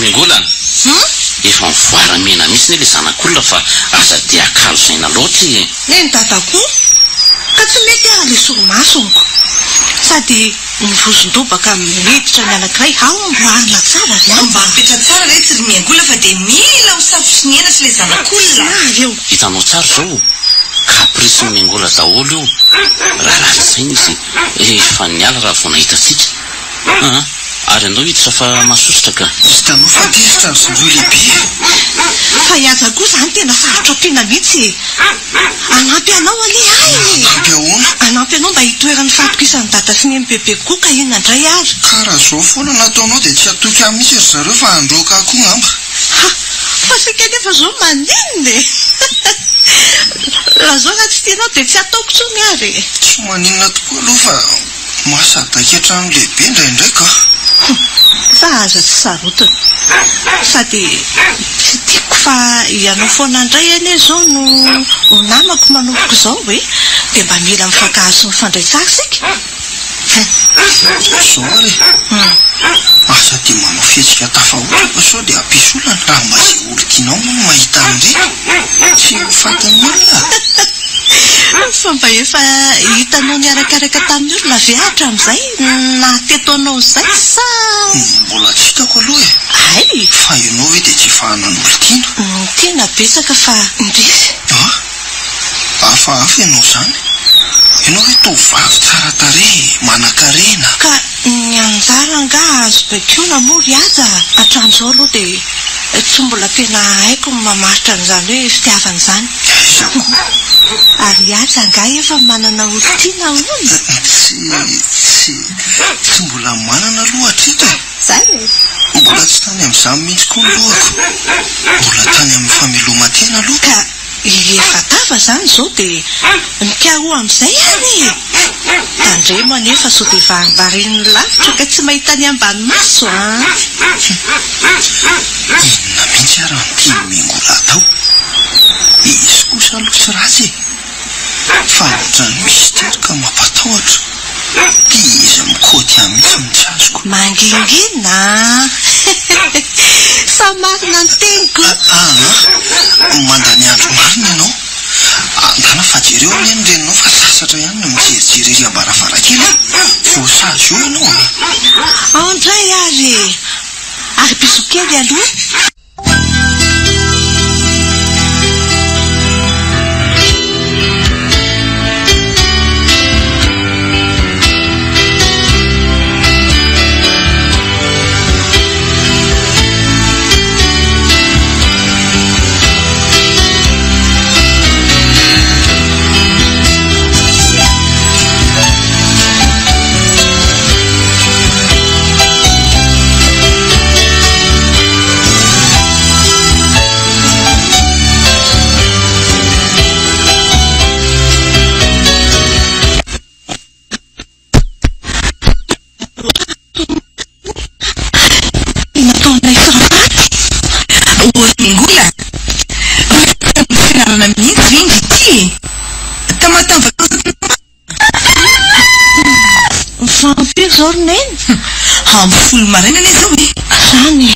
Mingola an! Efa mivoara mena mihitsy anie ilay zanak'olona fa aza dia akalo saina loatra e! Neny dada koa ka tsy mety ary ilay solomasoniko. Sady ny vozon-dobaka miditra ny anankiray ao amboarina tsara ry Mba mipetra tsara re tsy ry Miangola fa dia mila ho safotry ny henatra ilay zanak'olona. Tsara io. Hitanao tsara izao? Caprice-n'i Miangola daholo io. Raha ratsy saina izy. Efa niala raha vao nahita antsika. Aa, ary andao hiditra fa masosotra ka. Hitanao fa tezitra ry zareo lehibe e! Fa i Haja koa izany tena sarotra ampiana mihitsy e! Hanampy anao anie ahy e! Hanampy ahoana? Hanampy anao mba hitoeran'ny fahatokisan'i Dada sy Neny bebe kokoa ka inona indray ary? Ka raha izao foana no ataonao dia tsy hatoky ahy mihitsy ry zareo fa handroaka ahy koa angamba. Ha! Fa saika anefa izao maninona e? Raha izao raha tsy tianao dia tsy ataoko intsony ary e! Tsy maninona tokoa aloha fa mahasadaika hatramin'ny lehibe indraindray ka! Hum! Fa aza tsy sarotiny. Sady tsy tiako fa ianao foana indray anie izao no ho namako manomboka izao e! Dia mba mila mifankahazo sy mifandray tsara isika. Zao ary e! Aza dia manao fihetsika tafahoatra fa sao dia hampisy olana. Raha mba izay olon-tianao moa no mahita an'ireny, tsy ho fatin'ny olona. Fa mba efa hitanao niarakaraka tamin'ny olona ve hatramin'izay naha teto anao izay sa? Mbola tsy hitako aloha e! Hay! Fa ianao ve dia tsy efa hanan'olon-tiana? Ny tiana betsaka fa indrisy. An! Hafahafa ianao izany. Ianao ve tovovavy tsara tarehy, manankarena. Ka ny anjara angaha azo baikoina moa ry Haja? Hatramin'izao aloha dia tsy mbola tena haiko ny mamaritra an'izany hoe fitiavana izany. Aiza koa? Ary i Haja angaha efa manana olon-tiana hono? Tsy, tsy, tsy mbola manana aloha hatreto e! Izany e? Mbola tsy tany amin'izany mihitsy koa ny lohako. Mbola tany amin'ny fameloman-tena aloha. Ka. Efa tava izany izao dia mikaroha amin'izay any e! Tandremo anefa sao dia varimbarian'ny lavitra ka tsy mahita ny ambany maso an! Inona mihitsy ary no tian'i Mengola atao? Izy kosa aloha tsy ratsy e! Fa ohatran'ny mystère ka mampatahotra. Dia izy mikaoty ahy mihitsy no tsy azoko. Mangingina an! Fa marina ny teniko. Aa, mandany andro marina ianao. Andana fa jereo anie ny reninao fa sasatra ihany ny mijerijery ery am-baravarankely e! Voasazy eo ianao a! Ao indray ary e! Ary bisous kely aloha. Nataonay frapaty. Oi Ngola, fa fianarana mihitsy ve ndry ity e? Tamatave Mifampy izao ry Neny? Amin'ny folo maraina anie izao e! Izany e!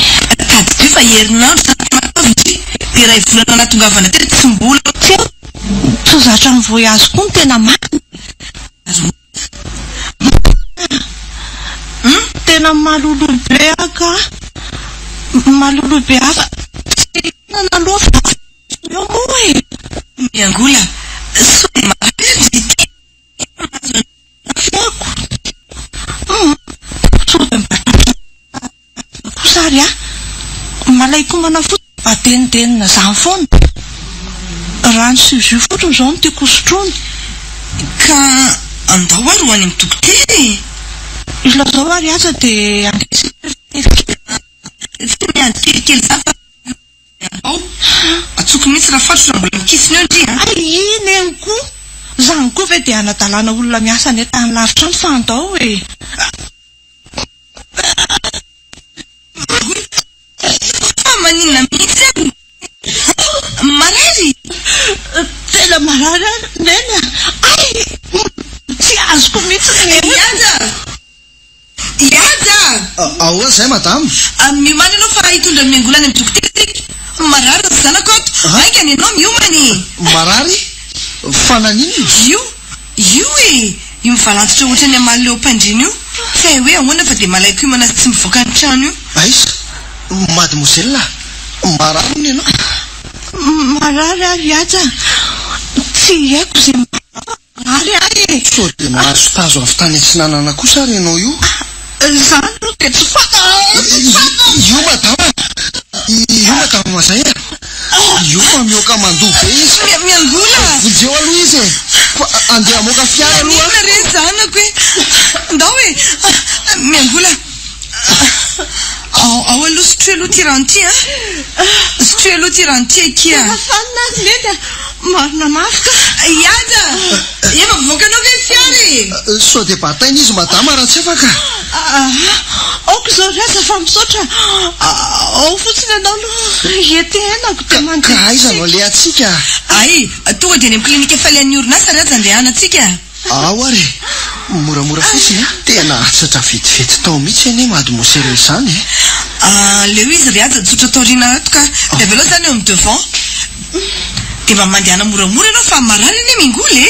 Tadidio fa herinandro tany Tamatave ndry, dia iray volana nahatongavana teto tsy mbola teo. Tsy zatra mi-voyage koa no tena marina e! Tena malolo be aho ka! Malolo be aho fa tsy hihinana aloha fa eo moa e! Miangola, sao dia marary ry ity? Feoko. Sao dia mba kosa ary aho. Malain-komana fotsiny mba denidenina izany foana. Rano sy jus fotsiny izao no tiako hosotroina. Ka andao ary ho any amin'ny dokotera e! Ilazao ary aza dia andeha kelikely. Tsy miandry kelikely izany fa andao. Atsoko mihitsy Rafarotra raha mbola mikisina eo ndry a! Hay iny eny koa! Izany koa ve dia hanadalana olona miasa any an-tany lavitra any fa andao e! Fa maninona mihitsy ary no marary? Tena marary ary Neny a! Ay! Tsy azoko mihitsy ny hevitra. Mihaja! Mihaja! Ahoana izay madama? Miomàna ianao fa hitondra ny miangola any amin'ny dokotera isika. Marary ny zanako ato. Haingana ianao miomana e! Marary? Fa naninona? Io! Io e! Io mivalantotra ohatran'ny hamaly leo am-pandriana io. Tsy hay hoe ahoana fa dia malaiko hiomana sy tsy mivoaka ny trano io. Aiza? Mademoiselle a! Marary hono ianao? Marary aho ry Haja a! Tsy haiko izay marary ahy e! Sao dia nahazo tazo avy tany atsinanana kosa ary ianao io? Izany aloha dia tsy fantatro! Io madama! Io madama zay a! Io fa mihoaka mandoa be izy. Miangola! Vonjeo aloha izy e! Fa andeha hamoaka fiara aloha aho. Maninona re zanako e! Ndao e! Miangola! Ao, ao aloha sotroy aloha ity rano ity a! Sotroy aloha ity rano ity akia. Tena fanina ary Neny a! Marina mafy ka! Hiaja! Efa voakanao ve ny fiara e? Sao dia bataina izy madama raha tsy afaka? Aoka izao ry aza fa misaotra. Ao fotsiny ianao aloha hietihenako dia mandeha Ka aiza no alehantsika? Ay, tonga dia any amin'ny klinika falehan'ny orinasa ry aza andehanantsika. Ao ary e! Moramora fotsiny a! Tena hatsatra vetivety tao mihitsy anie mademoiselle izany e! Aleo izy ry aza tsotra taoriana ato ka! Dia avelao izany eo amin'ny devant. Dia mba mandehana moramora ianao fa marary anie Mingola e!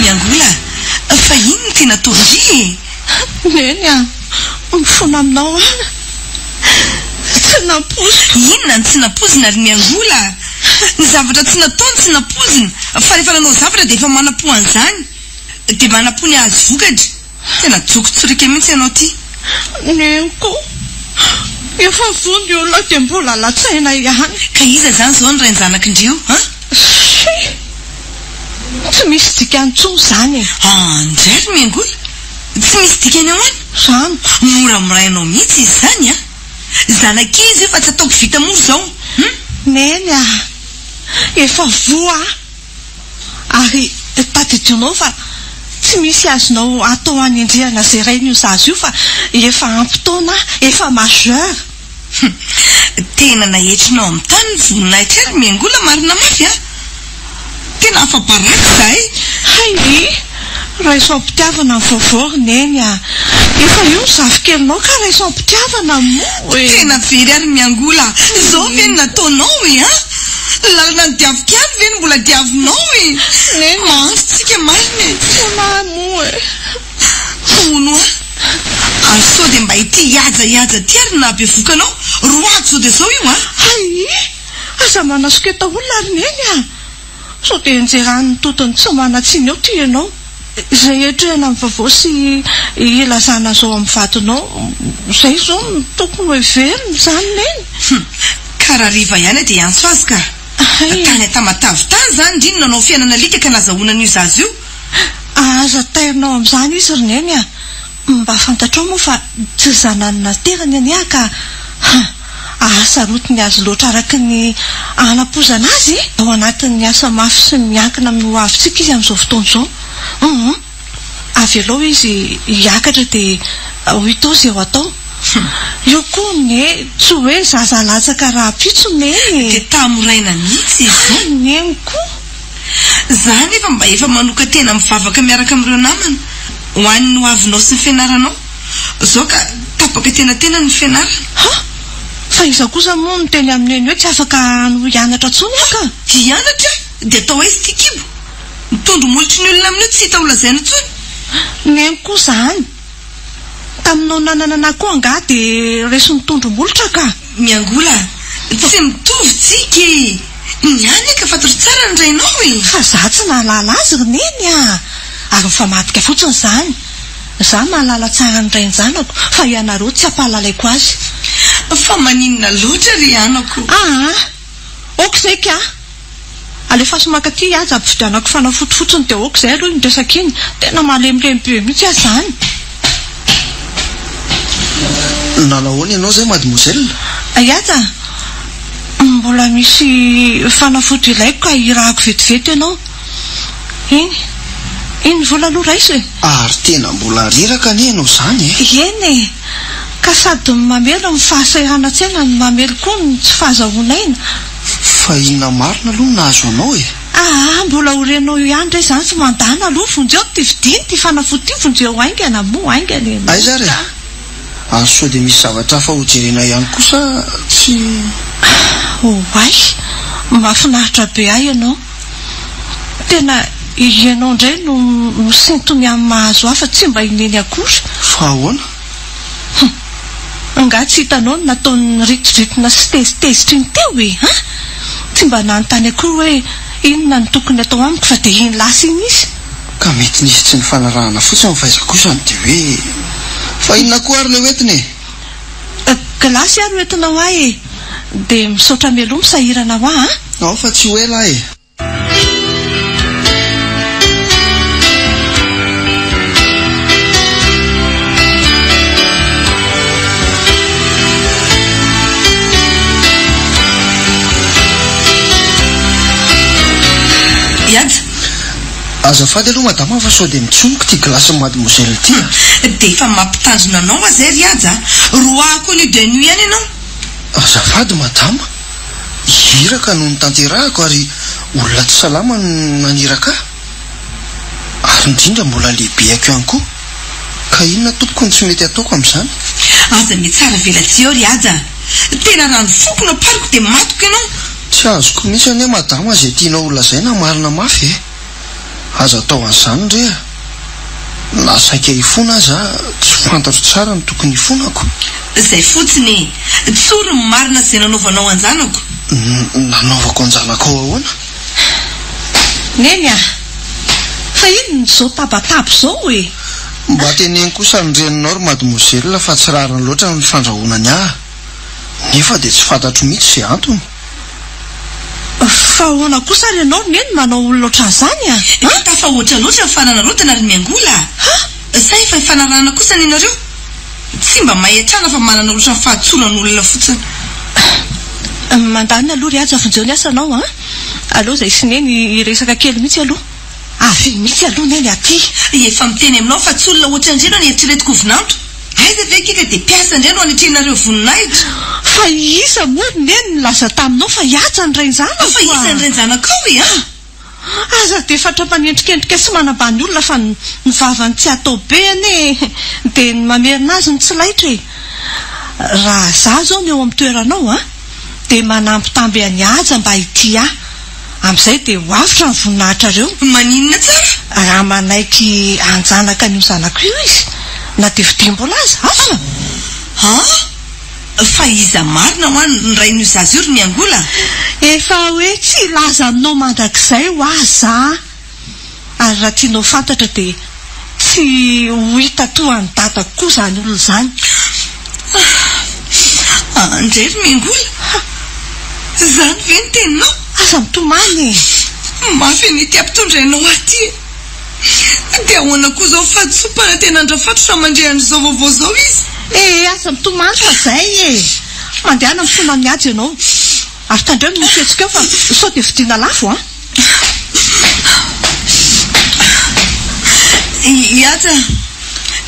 Miangola, fa inona no tena ataon-dry e? Neny a, mifona aminao aho. Tsy nampoiziko. Inona no tsy nampoizina ry Miangola? Ny zavatra tsy natao no tsy nampoizina, fa rehefa nanao zavatra dia efa manam-po an'izany. Dia manam-po ny hahazo vokatra. Tena joko tsorika mihitsy ianao ity. Neny koa, efa voa ny olona dia mbola latsaina ihany. Ka iza izany izao ny rain-janak'ndry io, an? Tsia! Tsy misy dikany intsony izany e! Anjay ry Miangola! Tsy misy dikany ahoana? Izany ko! Moramorainao mihitsy izy izany an! Zanak'iza io fa tsy ataoko vita mora izao hum! Neny a! Efa voa aho! Ary tadidionao fa tsy misy azonao atao hanenjehana izay rain'io zaza io fa efa ampy taona aho, efa majeur! Hum! Tena naetrinao amin'ny tany ny voninahitray ry Miangola marina mafy a! Tena afa-baraka izahay! Hay e! Raiso am-pitiavana ny vaovao ry Neny a! Efa io ny zafikelinao ka raiso am-pitiavana moa e! Tena very ary Miangola a! Izao ve no nataonao e! A! Lalana nodiaviko ihany ve no mbola diavinao e! Neny a! Mahantra tsika marina e! Tsy maha moa e! Hono hoa! Ary sao dia mba ity hihaja hihaja ity ary no nahabevoka anao? Roahako izao dia izao io a! Hay! Aza manasoketa olona ry Neny a! Sao dia enjeran'ny totony tsy manan-tsiny eo ty ianao. Izay hiatrehana ny vaovao sy hilazana izao amin'ny vadinao, izay izao no tokony ho heverina izany Neny. Hum! Ka rahariva ihany dia hiantso azy ka! Tany Tamatave tany izany ndry no nanao fiainana alika ka nazahoana an'io zaza io. Aza tairinao amin'izany izy ry Neny a! Mba fantatrao moa fa tsy zanany naterany anie aho ka ha! Ahasarotiny azy loatra araka ny hanampoizana azy e! Ao anatin'ny asa mafy sy miankina amin'ny ho avintsika izy amin'izao fotoana izao. Hum! Avelao izy hiakatra dia ho hita ao izay ho atao. Io koa anie tsy hoe zaza latsaka rahampitso Neny e! Dia tamoraina mihitsy izy io. Hay Neny koa! Za nefa mba efa manokan-tena mivavaka miaraka amin'ireo namana ho an'ny ho avinao sy ny fianaranao. Zao ka tapaka tenantenany ny fianarana. Ha! Fa iza kosa moa no niteny amin'i Neny hoe tsy afaka hanohy hianatra intsony aho ka? Hianatra dia atao aiza ity kibo? Ny tondro molotry ny olona amin'io tsy hita ho lazaina intsony. Neny koa izany. Taminao nanana anah koa angaha dia resin'ny tondro molotra ka! Miangola, tsy mitovy tsika e! Ny any aka fantatro tsara ny rainao e! Fa za tsy nahalala azy ry Neny a! Ary mifamadika fotsiny izany. Za mahalala tsara ny rain-janako fa ianareo tsy ampahalalaiko azy. Fa maninona loatra ry anako? Aa! Ok izay ka! Alefaso mankaty aza ampividianako fanafody fotsiny dia ok izay aloha iny resaka iny. Tena malemilemy be mihitsy aho izany. Nanahoana ianao izay mademoiselle? Ihaja, mbola misy fanafody ilaiko ka hirahako vetivety ianao. Iny, iny ny vola aloha raiso e. Ary tena mbola reraka anie ianao izany e. Eny e! Ka sady mamely ny fahasahiranantsaina no mamely koa ny tsy fahazahoana aina. Fa inona marina aloha no nahazo anao e? Aa mbola ho renao eo ihany re izany fa mandana aloha vonjeo ity vidiny ity fanafody ity vonjeo haingana moa haingana e Aiza ary e? Ary sao dia misy zavatra hafa hojerena ihany koa sa tsy. Oay! Mahafinaritra be ahy ianao. Tena ianao indray no misintony amin'ny mahazo ahy fa tsy mba i Neny akory. Fa ahoana? Hum! Angaha tsy hitanao ny nataon'ny ritidritina sy tezitezitra iny teo e? An! Tsy mba nanontany akory hoe inona no tokony atao amiko fa dia iny lasa iny izy. Ka mety nisy tsy nifanarahana fotsiny fa iza kosa no dia hoe. Fa inona koa ary ilay hoentina e? Gilasy ary hoentina ho ahy e! Dia misaotra mialoha misahirana ho ahy an! Ao fa tsy ho ela aho e! Ihaja. Azafady aloha madama fa sao dia mitsonoka ity glace mademoiselle ity a. Dia efa mampitandrina anao aho izay ry Haja a! Roahako an'io de nuit ihany ianao. Azafady madama. Iraka no notanterahako ary olona tsy salama no naniraka ahy. Ary indrindra mbola lehibehako ihany koa. Ka inona tompoko no tsy mety ataoko amin'izany? Aza mitsara velatsihy eo ry Haja a! Tena raha ny foko no ampariko dia matiko ianao. Tsy azoko mihitsy anie madama izay tianao ho lazaina marina mafy e! Aza atao an'izany re a! Na saika hifona aza aho tsy fantatro tsara ny tokony hifonako. Izay fotsiny e! Tsory ny marina izay nanaovanao an-janako. Nanaovako an-janakao ahoana? Neny a! Fa inona izao tabataba izao e? Mba teneno kosa ny reninao ry mademoiselle fa tsy rariny loatra ny fandrahonany ahy. Nefa dia tsy fantatro mihitsy izay antony. Fa ahoana kosa ary ianao ry Neny manao olona ohatran'izany a? Ka tafahoatra loatra ny fanararaotana ry Miangola a! Sa efa ifanarahana kosa ny anareo? Tsy mba mahay hatrana fa manana ohatran'ny fahatsoran'olona fotsiny. Mandany aloha ry Haja vonjeo ny asanao a! Aleo izay sy Neny hiresaka kely mihitsy aloha. Avia mihitsy aloha Neny aty. Efa miteny aminao fa tsy olona ohatran'ireny no eritreretiko ho vinanto. Aiza ve kika dia mpiasa indray no anetrenareo voninahitra. Fa iza moa ry Neny nilaza taminao fa i Haja ny rain-janako a! Fa iza ny rain-janakao e a! Aza dia fatra mpanendrikendrika sy manambany olona fa ny vavany tsy atao be anie dia ny mamerina azy no tsy laitra e! Raha za zao no eo amin'ny toeranao an, dia manambitamby an'i Haja mba hitia ahy, amin'izay dia ho avotra ny voninahitrareo. Maninona tsara? Raha manaiky hanjanaka an'io zanako io izy, na dia vidiam-bola aza, asa! An! Fa iza marina hoa ny rain'io zaza io ry Miangola? Efa hoe tsy hilaza aminao mandrakizay hoa za, ary raha tianao fantatra dia tsy ho hita toa an'i dadako koa izany olona izany. Ah, ndray ry Miangola! Izany ve ny teninao? Aza mitomany e! Mafy anie ity ampitondrainao ahy ity e! Dia ahoana koa izao fahadisoam-panantenan-dRafatro raha mandre an'izao vaovao izao izy? Eh, aza mitomany fa izay e! Mandehana mifona amin'i Haja ianao. Ary tandremo ny fihetsikao fa sao dia vidiana lafo an! I Haja!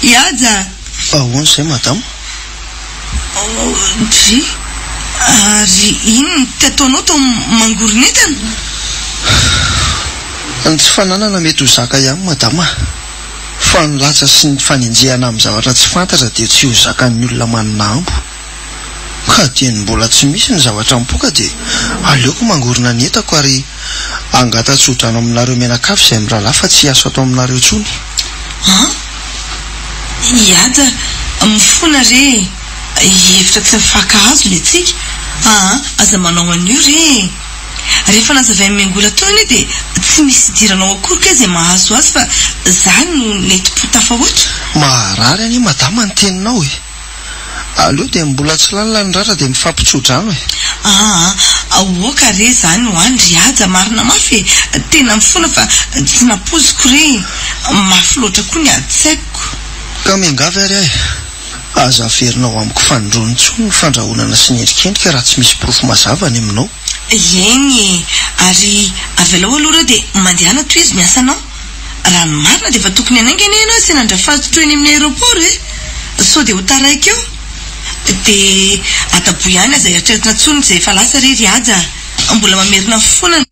I Haja! Ahoana izay madama? Dry, ary inona no te ataonao tao mangoron'entana? Ny tsy fananana mety ho zaka ihany madama fa ny latsa sy ny fanenjehana amin'ny zavatra tsy fantatra dia tsy ho zakan'ny olona manana ambo. Ka dieny mbola tsy misy ny zavatra mipoaka dia aleoko mangorona ny entako ary angata-tsodrano aminareo mianakavy izay mirahalahy fa tsy hiasa ato aminareo intsony. An! I Haja, mifona re e! Hevitra tsy mifankahazo ny antsika. Aa, aza manao an'io re e! Rehefa nazavain'i Miangola teo anie dia tsy misy idiranao akory kay izay mahazo azy fa za no nentim-po tafahoatra. Maharary anie madama ny teninao e! Aleo dia mbola tsy lalina ny ratra dia mifampitsodrano e! Aa, aoka re izany ho any ry Haja, marina mafy e! Tena mifona fa tsy nampoiziko re e! Mafy loatra koa ny adin-tsaiko. Ka miangavy ary aho e! Aza averinao amiko fanindroany intsony ny fandrahonana sy ny endrikendrika raha tsy misy porofo mazava any aminao. Eny e! Ary avelao aloha ireo dia mandehana tohizo ny asanao. Raha ny marina dia efa tokony hanainga anie ianao asiana an-dRafatotra eny amin'ny aéroport e! Sao dia ho taraiky eo. Dia ataboy ihany aza eritreretina intsony izay efa lasa re ry Haja a! Mbola mamerina foana.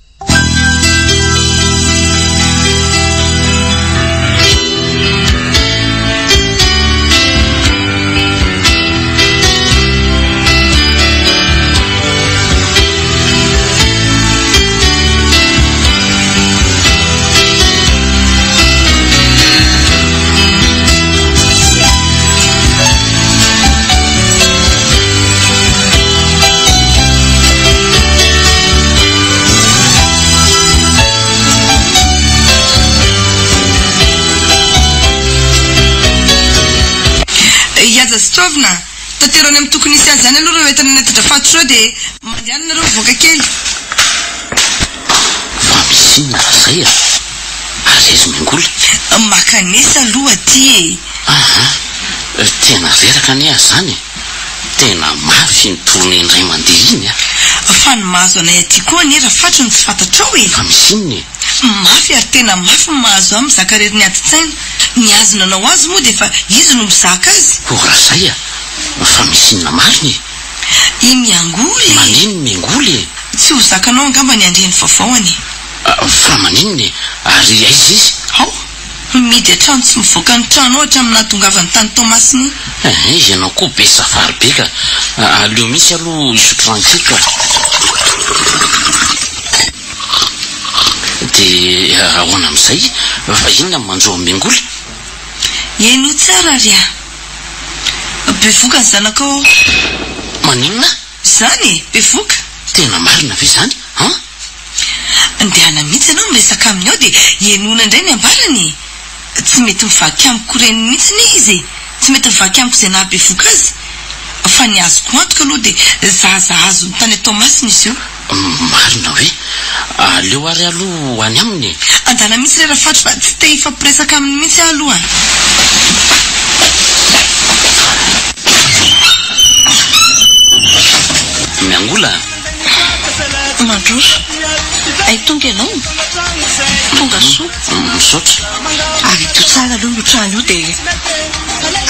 Hihaja sy Toavina, tatero any amin'ny tokony hisy azy any aloha ireo entana nentin-dRafatotra ireo dia mandehana nareo mivoaka kely. Fa misy inona raha zay a? Ary aiza Miangola? Makanesa aloha aty e! Aha, tena reraka anie aho zany e! Tena mafy iny tournée indray mandeha iny a! Fa ny mahazo anay aty koa anie Rafatro no tsy fantatrao e! Fa misy inona e? Mafy ary tena mafy ny mahazo ahy mizaka irery ny adin-tsaina. Ny azy nanao azy moa dia efa izy no mizaka azy. Oh raha zay a! Fa misy inona marina e? I Miangoly e! Manino Miangoly e? Tsy ho zakanao angamba ny handre ny vaovao anie. Fa maninona e? Ary aiza izy? Ao! Mihidy an-trano tsy mivoaka ny trano ao hatramin'ny nahatongavany tany Toamasina iny. Ehe, ianao koa be safary be ka. Aleo mihitsy aloha hisotro rano kely ka. Dia ahoana amin'izay? Fa inona no manjo an'i Miangoly? Henoy tsara ary a! Bevoka ny zanakao ao. Maninona? Izany e! Bevoka! Tena marina ve izany an? Ndehana mihitsy ianao miresaka aminy ao dia henoina indray ny ambarany e! Tsy mety mivaky amiko ireny mihitsy anie izy e! Tsy mety mivaky amiko izay nahabevoka azy. Fa ny azoko antoka aloha dia zaza azony tany Toamasina izy io. Marina hoe? Aleo ary aloha ho any aminy e! Andana mihitsy re Rafatro fa tsy te hifampiresaka aminy mihitsy aho aloha a! Miangola a! Mandroso. Hay tonga ianao? Tonga soa. Misaotra. Ary idio tsara aloha io trano io dia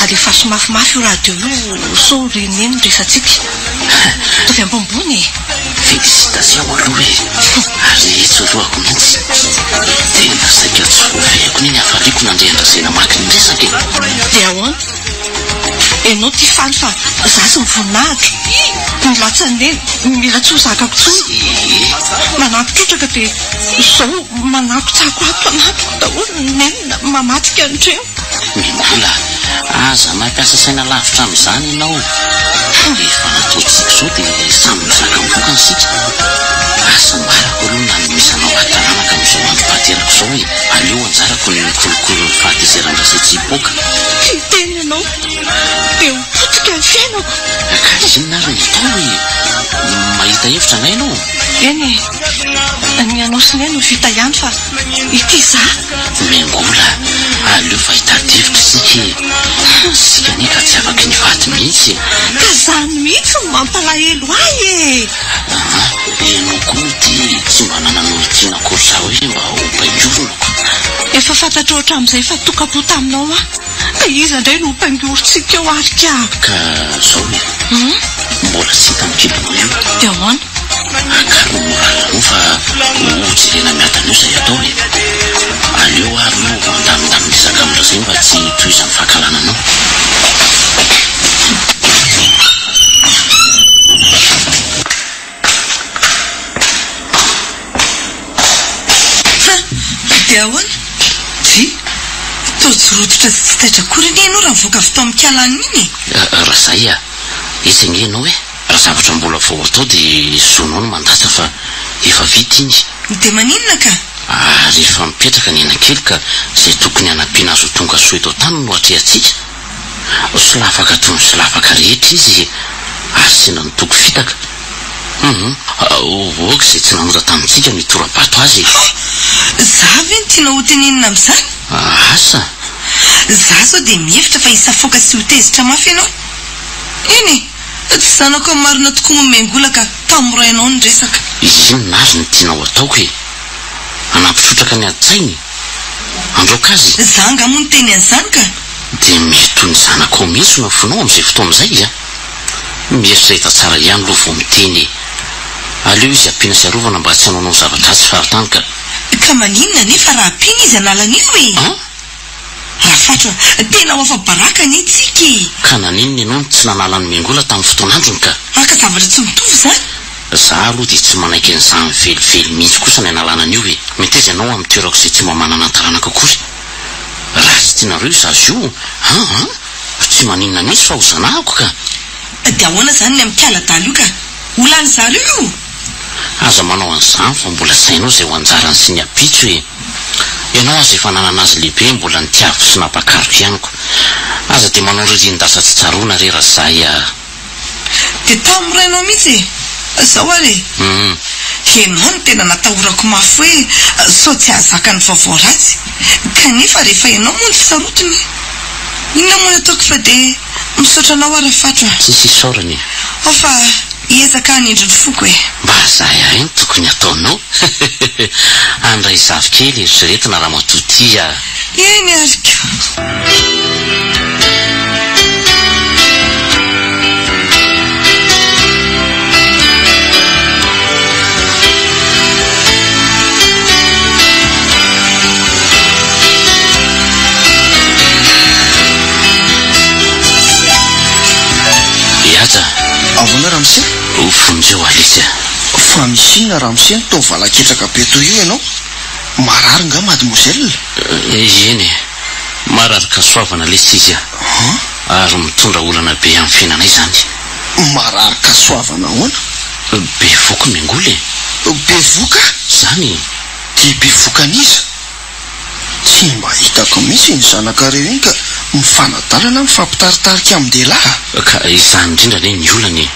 alefaso mafimafy io radio io sao ren'ny eny ny resatsika. Ataovy ambonimbony e! Félicitations aloha e! Ary tsorohako mihitsy. Tena saika tsy voafehiko ny hafaliako nandre an-dRazay namaky ny resaka e! Dia ahoana? Ianao ity faly fa za tsy mivoninahitra. Ny latsan'ny neny mila tsy ho zakako intsony. Manampy trotraka dia izao manakotsako ato anatiko daholo ny nenina mamadika an'ireo. Mbola aza mampiasa saina lavitra amin'izany ianao. Efa nataontsika izao dia samy mizaka ny vokany isika. Hasambarako aloha ny nanomezanao ahy taranaka amin'izao androm-pahaterako izao e. Aleo anjarako ny mikolokolo ny fahatezeran-dRasy tsy hipoaka. Hiteny ianao dia ho potika ny fiainako. Ka inona ary no atao e? Mahita hevitra angaha ianao? Eny e, ny anao sy neny ho vita ihany fa ity za. Miangola, aleo fa hitady hevitra isika e! Isika anie ka tsy afaky ny hivady mihitsy e! Ka zany mihitsy no mampalahelo ahy e! Aa, ianao koa moa ity tsy mba nanan'olon-tiana akory sa hoe mba ho paingorinako? Efa fantatrao hatramin'izay fa tokam-po taminao aho, ka iza indray no ho paingorintsika eo ary ka? Ka zao e, mbola tsy hita ny kibonao io. Dia ahoana? Akaro ny moral-nao fa ho jerena miadana eo izay atao e! Aleo ary aloha mandamindamy resaka amin-dRazay mba tsy hitohizan'ny fankahalana anao. Ha! Dia ahoana? Vy? Toa tsy rototra sy tsy taitra akory anie ianao raha nivoaka avy tao amin'ny kialany iny e! Razay a! Etsy ange ianao e! Raha zavatra mbola vao atao dia zonao ny mandatsa fa efa vita iny. Dia maninona ka? Ary efa mipetraka ny aina-kely ka izay tokony hanampiana azy ho tonga soa eto an-tany no atrehantsika. Solafaka toy ny solafaka rehetra izy ary sendra nitoky fitaka. Hum, ok izay tsy nanota tamintsika no hitora-bato azy e. Ha! Za ve no tianao hotenenina amin'izany? Asa! Za zao dia mihevitra fa hisafoaka sy ho tezitra mafy ianao. Eny e! Tsy zanako amin'ny marina tokoa moa Mengola ka tamorainao ny resaka. Inona ary no tianao ataoko e? Hanampy trotraka ny adin-tsainy? Handroaka azy? Za angaha moa niteny an'izany ka? Dia mety ho ny zanakao mihitsy no afoinao amin'izay fotoana izay a! Mieritrereta tsara ihany aloha vao miteny e! Aleo izy ampiana sy arovana mba tsy hanaonao zava-dratsy fahatany ka! Ka maninona anefa raha ampiana izy hanala an'io e? An? Rafatra a! Tena ho afa-baraka anie tsika e! Ka naninona ianao no tsy nanala an'i Mengola tamin'ny fotoan'androny ka? Haka zavatra tsy mitovy izany? Za aloha dia tsy manaiky an'izany velively mihitsy kosa ny hanalana an'io e! Meteza ianao amin'ny toerako izay tsy mba manana taranaka akory. Raha tsy tianareo io zaza io, an an! Tsy maninona mihitsy fa ho zanahako ka! Dia ahoana izany ny amin'ity aladala io ka? Ho lany zareo io! Aza manao an'izany fa mbola tsy hainao izay ho anjarany sy ny ampitso e! Ianao aza efa nanana azy lehibe mbola nitiaviko sy nampakariko ihany ko! Aza dia manao ririn-dasa tsy tsaroana re Razay a! Dia tamorainao mihitsy e! Zao ary e! Ianao no tena natahorako mafy hoe sao tsy hahazaka ny vaovao ratsy, kanefa rehefa ianao moa no sarotiny, inona moa no ataoko fa dia misaotra anao aho Rafatro a! Tsisy isaorana e! Ao fa Hiezaka hanindry ny foko e! Mba zay ahay no tokony ataonao Handray zafikely eritreretina ramatoa ty a! Eny ary ko! Mihaja. Ahoana ramose? Vonjeo Alice a! Fa misy inona ramose no toa valaketraka be toy io ianao? Marary nga mademoiselle? Eny e! Marary kasoavana lesy izy a! Ary mitondra olana be amin'ny fiainanay izany. Marary kasoavana ahoana? Bevoka Mengola e! Bevoka? Izany e! Dia bevoka an'iza? Tsy mba hitako mihitsy iny zanakareo iny ka! Mifanadalana mifampitaritarika amin-dehilahy? Ka izany indrindra anie ny olana e!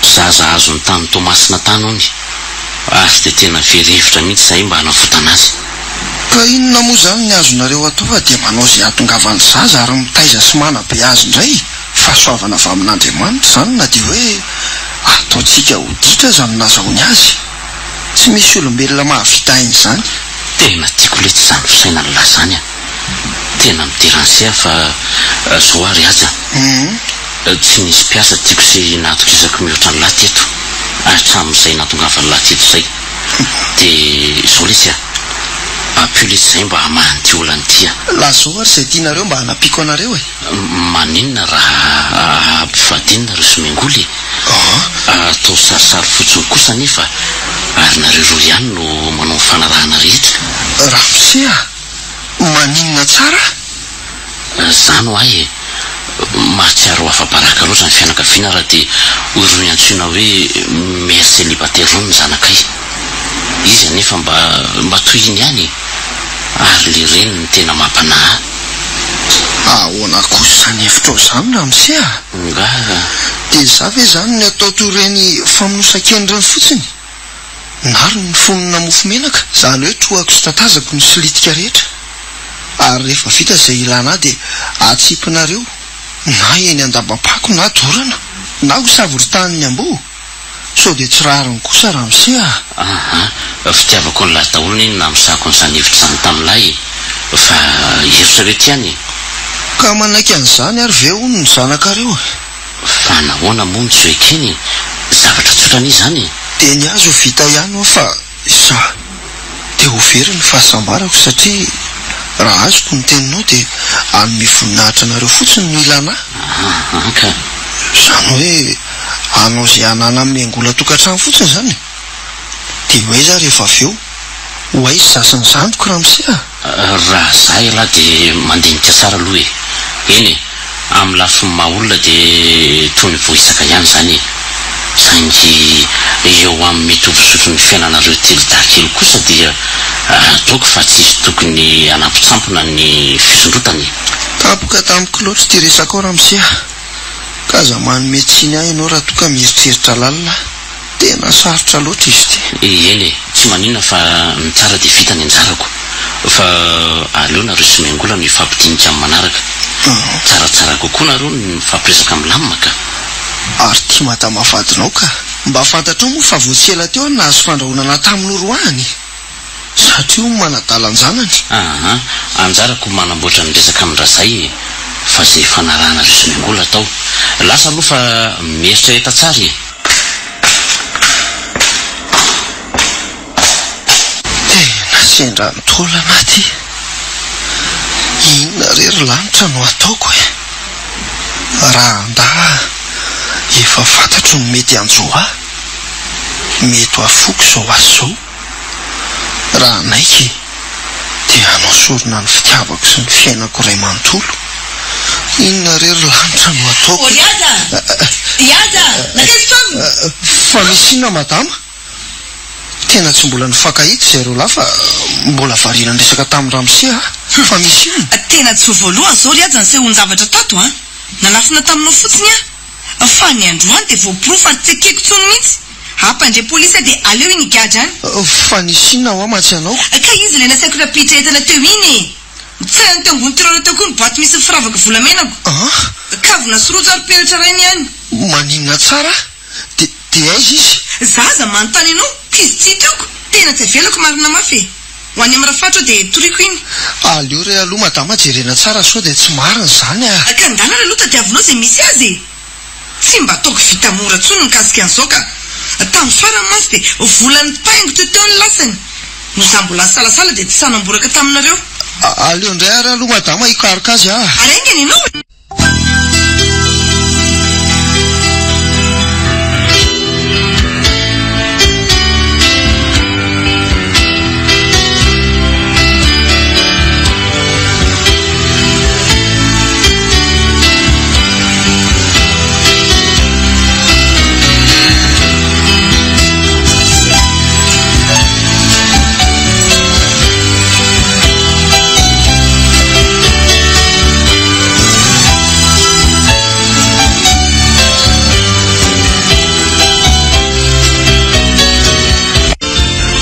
Zaza azony tany Toamasina tany hono ary dia tena very hevitra mihitsy izahay mba hanavotana azy. Ka inona moa izany ny azonareo atao fa dia manao izay hahatongavan'ny zaza ary mitaiza sy manabe azy indray? Fahasoavana avy amin'Andriamanitra izany na dia hoe ataontsika ho ditra aza no nazahoany azy. Tsy misy olombelona mahavita ain'izany. Tena tiako letsy izany fisainan'lah izany a! Tena mi-derange ahy fa zao ary aza tsy nisy mpiasa tiako sy nahatokisako mihoatra an'lah teto hatramin'izay nahatongavan'lah teto izay. Dia izao letsy a! Ampio letsy izay mba hamaha an'ity olana ity a! Lazao ary izay tianareo mba hanampiako anareo e! Maninona raha ampivadiana nareo sy Mengoly e? Atao sarisary fotsiny kosa anefa ary nareo roa ihany no manao ny fanarahana rehetra. Ramose a! Maninona tsara? Zany ho ahy e! Mahatsiaro ho afa-baraka loatra ny fianakaviana raha dia ho irony antsoina hoe mère célibataire irony ny zanakay. Izy anefa mba mba toy iny ihany e! Ary le reniny no tena mampanahy ahy. Ahoana kosa izany hevitrao izany ramose a? Nga. Dia za ve izany ny atao toy ireny famonosan-kena ireny fotsiny? Nary ny fonona mofo menaka? Izany hoe trohako sy tatazako ny silitika rehetra. Ary rehefa vita izay ilana ahy dia atsipinareo na eny an-dabam-pako na dorana na ho savoritahan'ny amboa? Sao dia tsy rariny kosa ramose a! Aa, fitiavako an'lah daholo anie no namosaako an'izany hevitra izany tamin'lah e! Fa eritrereto ihany e! Ka manaiky an'izany ary ve hono ny zanakareo e? Fa nahoana moa no tsy ho ekeny e? Zavatra tsotra anie izany e! Dia ny azy ho vita ihany ho'a fa izaho dia ho very ny fahasambarako satria raha azoko ny teninao dia hanome voninahitra anareo fotsiny no ilana ahy. Aa ka. Izany hoe hanao izay hananany miangola tokantrano fotsiny izany e? Dia ho aiza aho rehefa avy eo? Ho aiza izaho sy ny zandriko ramose a? Raha za ialahy dia mandinika tsara aloha e! Eny e! Amin'ny lafiny maha olona dia toy ny voahisaka ihany izany e! Saingy eo amin'ny mety ho fizotry ny fiainanareo telo dahy kely kosa dia ataoko fa tsisy tokony hanampitsampona ny fisondrotana e! Tampoka tamiko loatra ity resakao ramose a! Ka aza manome tsiny ahy ianao raha toa ka mieritreritra lalina aho. Tena sarotra loatra izy ity. Eny e, tsy maninona fa ny tsara dia vita ny anjarako. Fa aleo nareo sy Miangola no hifampidinika amin'ny manaraka. Tsaratsara kokoa nareo ny mifampiresaka milamina ka. Ary ity madama vadinao ka. Mba fantatrao moa fa vao tsy ela teo aho nahazo fandrahonana tamin'ny noroahany? Satria hono manadala an-janany. Aa, anjarako manamboatra ny resaka amin-dRazay e, fa izay ifanarahanareo sy Miangola atao. Lasa aloha fa mieritrereta tsara e. Tena sendra ny taolana aty. Inona re ry lanitra no ataoko e? Raha handà aho, efa fantatro ny mety hanjo ahy. Mety ho afoko izao asa izao. Raha hanaiky dia hanao sorona ny fitiavako sy ny fiainako iray manontolo. Inona re ry lanitra no ataoko Oh e? Ihaja! Ihaja! Nankaiza Tom? Fa misy inona madama? Tena tsy mbola nifankahita izay roa lahy fa mbola variana niresaka tamin'i ramose aho. Fa misy inona? Tena tsy vao voalohany izao ry Haja nisehoan-javatra tato an! Nanafina taminao fotsiny aho. Fa ny androany dia voaporofo ary tsy ekeko intsony mihitsy. Hampandre polisy aho dia aleo iny higadra any. Fa nisy inona hoa mantsy ianao? Ka izy ilay nasaiko nampiditra entana teo iny e! Nitsainany teo ambony tiroir teo koa ny boite misy ny firavaka volamenako. An? Kavina sy rojo ary peratra iray ny any. Maninona tsara? Dia dia aiza izy? Za aza manontany anao, k'izy tsy hita eo ko! Tena tsy avelako marina mafy e! Ho any amin'ny rafatra aho dia toriko iny. Aleo re aloha madama jerena tsara sao dia tsy marina izany a! Ka ndana aloha tadiavinao izay misy azy e! Tsy mba ataoko vita mora intsony ny mikasika an'izao ka! Tamin'ny farany mantsy dia vola nipaingo teo teo ny lasany. Noho izaho mbola nisalasala dia tsy sahy namboraka taminareo. Aleo indray ary aloha madama hikaroka azy a! Ary haingana ianao e!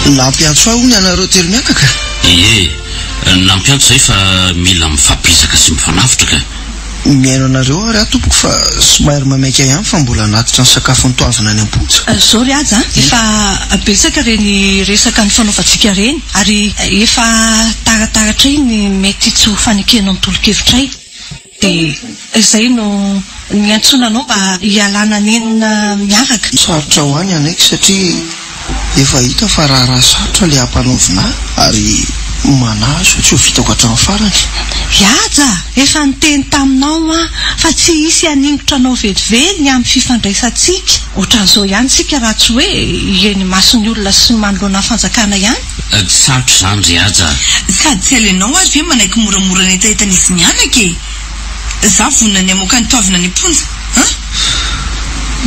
Nampiantso ahy hono ianareo telo mianaka? Ie, nampiantso izay fa mila mifampizaka sy mifanavotra ka. Mihaino anareo ary aho tompoko fa somary maimaika ihany fa mbola hanatitra ny sakafo notoavina any am-ponja. Zao ry Haja a, efa betsaka ireny resaka nifanaovantsika ireny ary efa tarataratra iny mety tsy ho fanekenao ny tolo-kevitray. Dia izay no niantsoana anao mba hialana nenina miaraka. Sarotra ho ahy ny hanaiky satria efa hita fa raharaha sarotra ilay ampanaovina ahy ary manahy sao tsy ho vitako hatramin'ny farany. Haja, efa niteny taminao aho fa tsy hisy haningotra anao velively ny amin'ny fifandraisantsika. Ohatran'izao ihany isika raha tsy hoe eny imason'ny olona sy manoloana ny fanjakana ihany. Tsy sarotra izany ry Haja a! Sady tsy alainao ary ve manaiky moramora ny hetahetan'izy mianaka e! Za vonona ny hamoaka an'i Toavina any am-ponja an!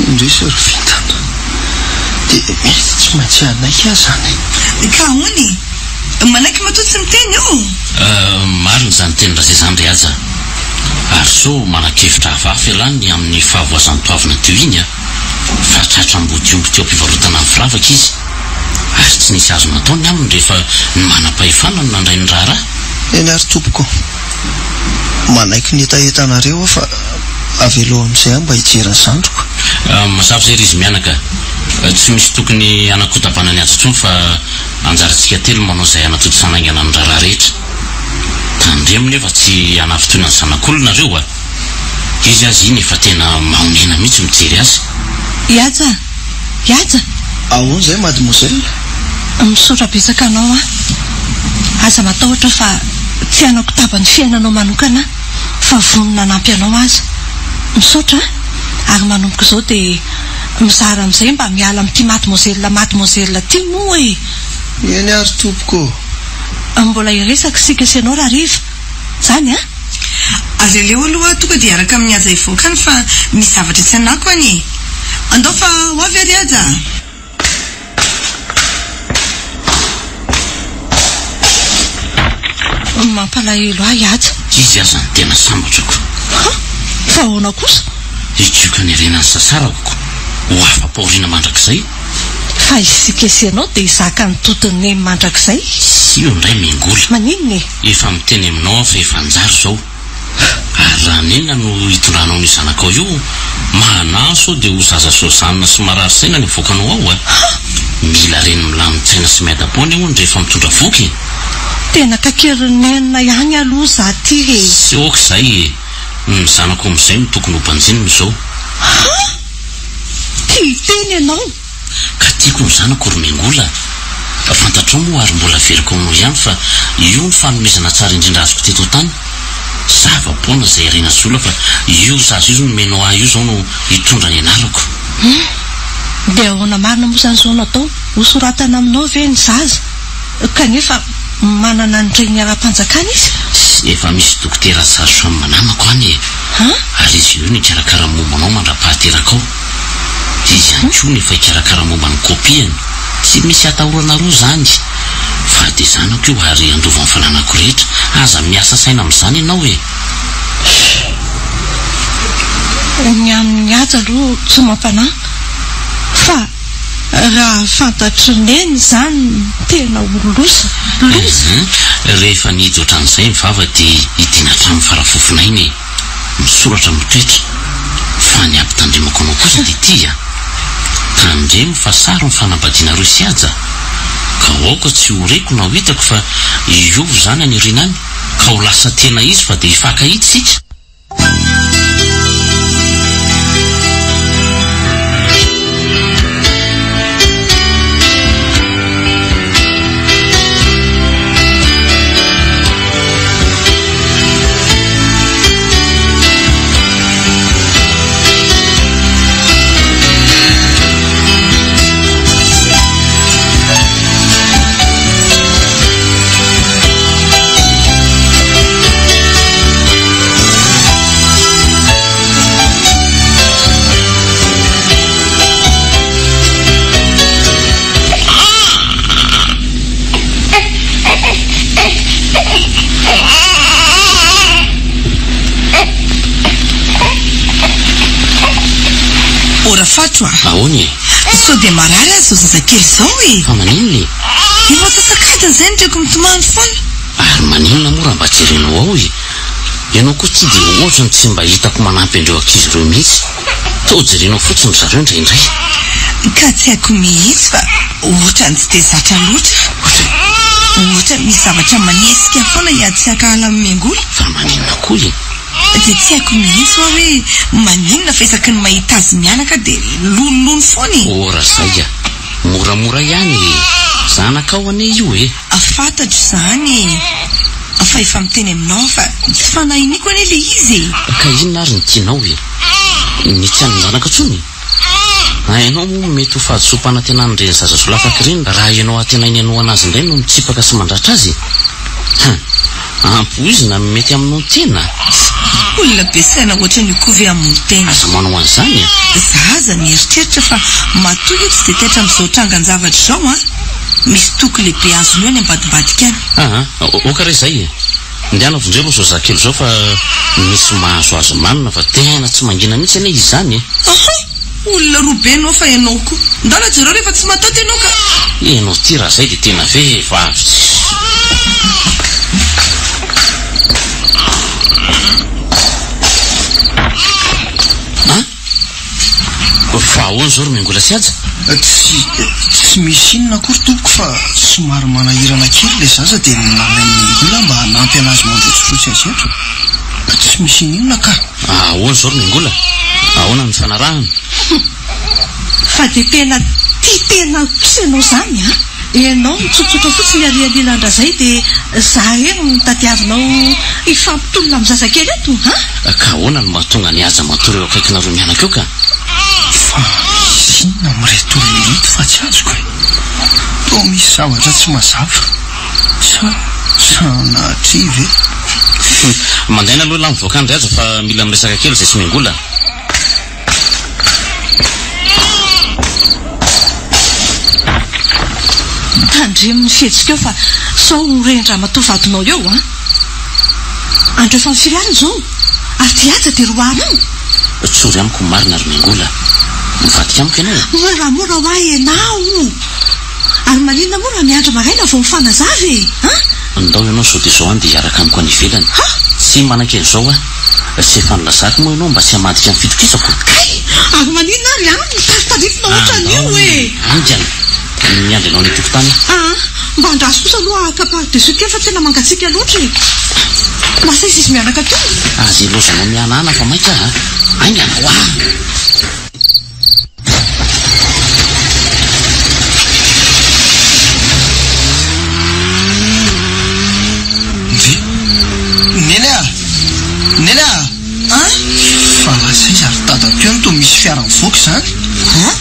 Indrisy ry vintana, dia mety tsy maintsy hanaiky aho izany. Ka ahoana e? Manaiky matoa tsy miteny ô! Marina izany tenin-dRaza izany ry Haja a! Ary sao manan-kevitra hafahafa ialahy ny amin'ny fahavoazan'i Toavina teo iny a! Fa tratra ambodiomby teo am-pivarotana ny firavaka izy, ary tsy nisy azo natao ny aminy rehefa ny manam-pahefana no nandray ny raharaha. Eny ary tompoko, manaiky ny hetahetanareo aho fa avelao amin'izay aho mba hijery ny zandriko. Mazava izay ry izy mianaka, tsy misy tokony hanakotabana ny azy intsony fa anjarantsika telo no manao izay hanatontosana haingana ny raharaha rehetra. Tandremo nefa tsy hanafintohina ny zanak'olona nareo a! Izy aza iny efa tena mahonena mihitsy mijery azy. Ihaja a! Ihaja! Ahoana izay mademoiselle? Misaotra betsaka anao aho. Aza matahotra fa tsy hanakotaba ny fiainanao manokana aho fa vonona hanampy anao aza. Misaotra a! Ary manomboka izao dia mizara amin'izay mba miala amin'ity mademoiselle mademoiselle ity moa e! Eny ary tompoko ô! Mbola hiresaka isika sy ianao rahariva. Zany an! Ary aleo aloha aho tonga dia hiaraka amin'i Haja hivoaka any fa misy zavatra tsy anako any e! Andao fa ho avy ary Haja a! Mampalahelo ahy Haja. Izy aza no tena sambatra ko. Ha! Fa ahoana kosa? Hikioka ny harena nisasarako ko ho afa-pahoriana mandrakizay. Fa isika sy ianao dia hizaka ny todin'i Neny mandrakizay. Io indray Mengola. Maninona e? Efa miteny aminao aho fa efa anjara izao. Ary raha nenina no hitondranao an'io zanakao io, manahy sao dia ho zaza sozanina sy marary saina ny avoakanao ao a! Ha! Mila reny milamin-tsaina sy miadam-poana hono rehefa mitondra vohoka e! Tena kakerin'i Nenina ihany aloha za ty e! Tsy ok izay e! Ny zanako amin'izay no tokony ho banjinina izao. Ha! Tia hiteny ianao! Ka tiako ny zanako ry Mengola a! Fantatrao moa ary mbola averiko aminao ihany fa io no fanomezana tsara indrindra azoko teto an-tany. Zava-poana izay harena sy vola fa io zaza io nomenao ahy io izao no hitondra ny anarako. Hum! Dia ahoana marina moa izany izao no atao? Hosoratana aminao ve ny zaza kanefa manana ny reniny ara-panjakana izy? Efa misy dokotera sage-femme namako any e! An? Ary izy ireo no hikarakara ny momba anao mandra-pahaterakao. Izy ihany koa no efa hikarakara momba ny kopiany. Tsy misy atahoranareo izany. Fa dia zanako io ary handova ny fananako rehetra. Aza miasa saina amin'izany ianao e! Ny amin'i Haja aloha tsy mampanahy. Fa raha fantatr'i Neny izany tena ho loza. Loza! Rehefa nihidy ohatran'izay ny vava dia hidiana hatramin'ny farafofon'aina e! Misoratra mitoetra. Fa ny ampitandremako anao kosa dia ity a! Tandremo fa sary ny fanambadianareo sy Haja. Ka aoka tsy ho reko na ho hitako fa hiova izany any aoriana any ka ho lasa tena izy fa dia hifankahita isika. Ô Rafatro a! Ahoana e? Sao dia marary aza izao zazakely izao e? Fa maninona e? Efa antsasak'adiny izay no reko mitomany foana. Ary maninona moa raha mba jerenao ao e? Ianao koa ity dia ohatry ny tsy mba hitako manampy an'ireo ankizy ireo mihitsy. Toa jerenao fotsiny ry zareo indraindray. Ka tsy haiko mihitsy fa ohatran'ny tsy dia zatra loatra. Ohatran'ny misy zavatra manesika foana hiady sy hankahala amin'i Miangola. Fa maninona koa e? Dia tsy haiko mihitsy hoa hoe maninona fa isaky ny mahita azy mianaka dia lonilony foana e! Oh Razay a! Moramora ihany e! Zanakao anie io e! Fantatro izany e! Fa efa miteny aminao aho fa tsy fanahiniako anie ilay izy e! Ka inona ary no tianao e? Ny tsy hanan-janaka intsony? Hainao moa mety ho fahadisoam-panantenan'ireny zaza solafaka ireny raha ianao antenainy hanohana azy indray no mitsipaka sy mandratra azy e! Hum! Ampoizina no mety hamono tena? Olona be saina ohatran'io koa ve hamono tena? Aza manao an'izany a! Za aza mieritreritra fa matoa io tsy dia taitra amin'izao trangan-javatra izao an! Misy toky lehibe azony eo any ambadimbadika any. Aa! Ok re izay e! Ndehana vonjeo aloha izao zazakely izao fa misy mahazo azy manina fa tena tsy mangina mihitsy anie izy izany e! Aha! Olona roa be enao fa enao koa. Ndana jereo rehefa tsy mataty enao ka. Enao ty raha zay dia tena vehivavy tsisy. An! Fa ahoana izao ry Miangola sy Haja? Tsy, tsy misy inona akory tompoko fa somary manahirana kely ilay zaza dia nalain'i Miangola mba hanampy anazy mandrotsirotsy azy eto. Tsy misy ininona ka. Ahoana izao ry Miangola? Ahoana ny fanarahana? Hum! Fa dia tena tia tena kosa ianao izany an! Ianao mitsotsotra fotsiny ary anilan-dRazay dia za eny no tadiavinao hifampitolona amin'ny zazakely eto an! Ka ahoana no mahatonga an'i Haja matory eo akaikinareo mianaka eo ka? Fa misy inona amin'ireto olona ireto fa tsy azoko e! Toa misy zavatra tsy mazava. Sa sanatria ve? Mandaina aloha elah mivoaka any ry Haja fa mila miresaka kely izay sy Miangola. Tandremo ny fihetsikao fa sao ho ren-dramatoa vadinao eo an! Andro efa firy alina izao ary ty Haja dia roahina any? Tsory amiko ny marina ry Miangola a! Mivadika amiko ianao e! Moramora ho ahy ianao! Ary maninona moa raha miandry maraina vao mifanazava e! An! Ndao ianao sao dia izao any dia hiaraka amiko any ivelany. Ha! Tsy manaiky an'izao aho. Tsy efa nilazako moa ianao mba tsy hamadika ny fitokisako? Kay! Ary maninona ary an! Mitaritarifina ohatran'io e! Haingana! Miandry anao any an-tokotany aho. Aa! Mba andraso kosa aloha haka par dessus kely fa tena mangatsiaka loatra e! Lasa izy izy mianaka teo. Aza ilaozanao mihanahana fa maika aho a! Haingana hoa! Ndry! Neny a! Neny a! An? Fa lasa iza ry dadako eo no toa misy fiara mivoaka izany? An?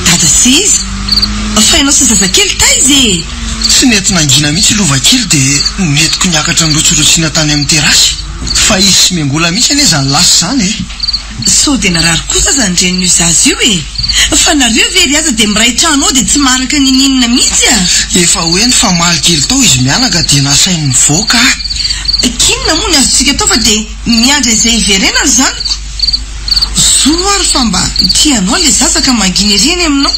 Dada sy iza? Fa ianao sy zazakely taiza e? Tsy nety nangina mihitsy lova kely dia nentiko niakatra nirotsirotsiana tany amin'ny terasy. Fa izy sy Miangola mihitsy anie izany lasa izany e! Sao dia narary kosa aza ny renin'io zaza io e! Fa nareo ve ry aza dia miray trano ao dia tsy maharaka ninininona mihitsy a! Efa ho eny fa maly kely tao izy mianaka dia nasainy nivoaka aho. K'inona moa ny azontsika atao fa dia miandry an'izay hiverenany izany ko! Zo ary fa mba tia anao ilay zaza ka mangina ery eny aminao.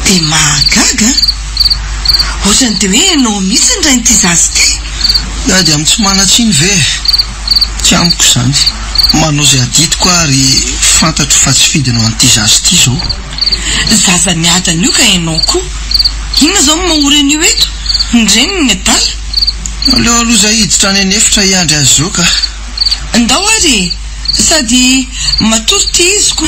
Dia mahagaga an! Ohatran'ny dia hoe ianao mihitsy ny rain'ity zaza ity. Miady amin'ny tsy manan-tsiny ve e? Tsy amiko izany. Manao izay adidiko aho ary fantatro fa tsy fidiny ho an'ity zaza ity izao. Zaza miadana io ka ianao koa. Inona izao no mahory an'io eto? Ny reniny ny adala. Aleo aloha izahay hiditra any an'efitra hiandry azy izao ka. Ndao ary e! Sady matory ity izy ko.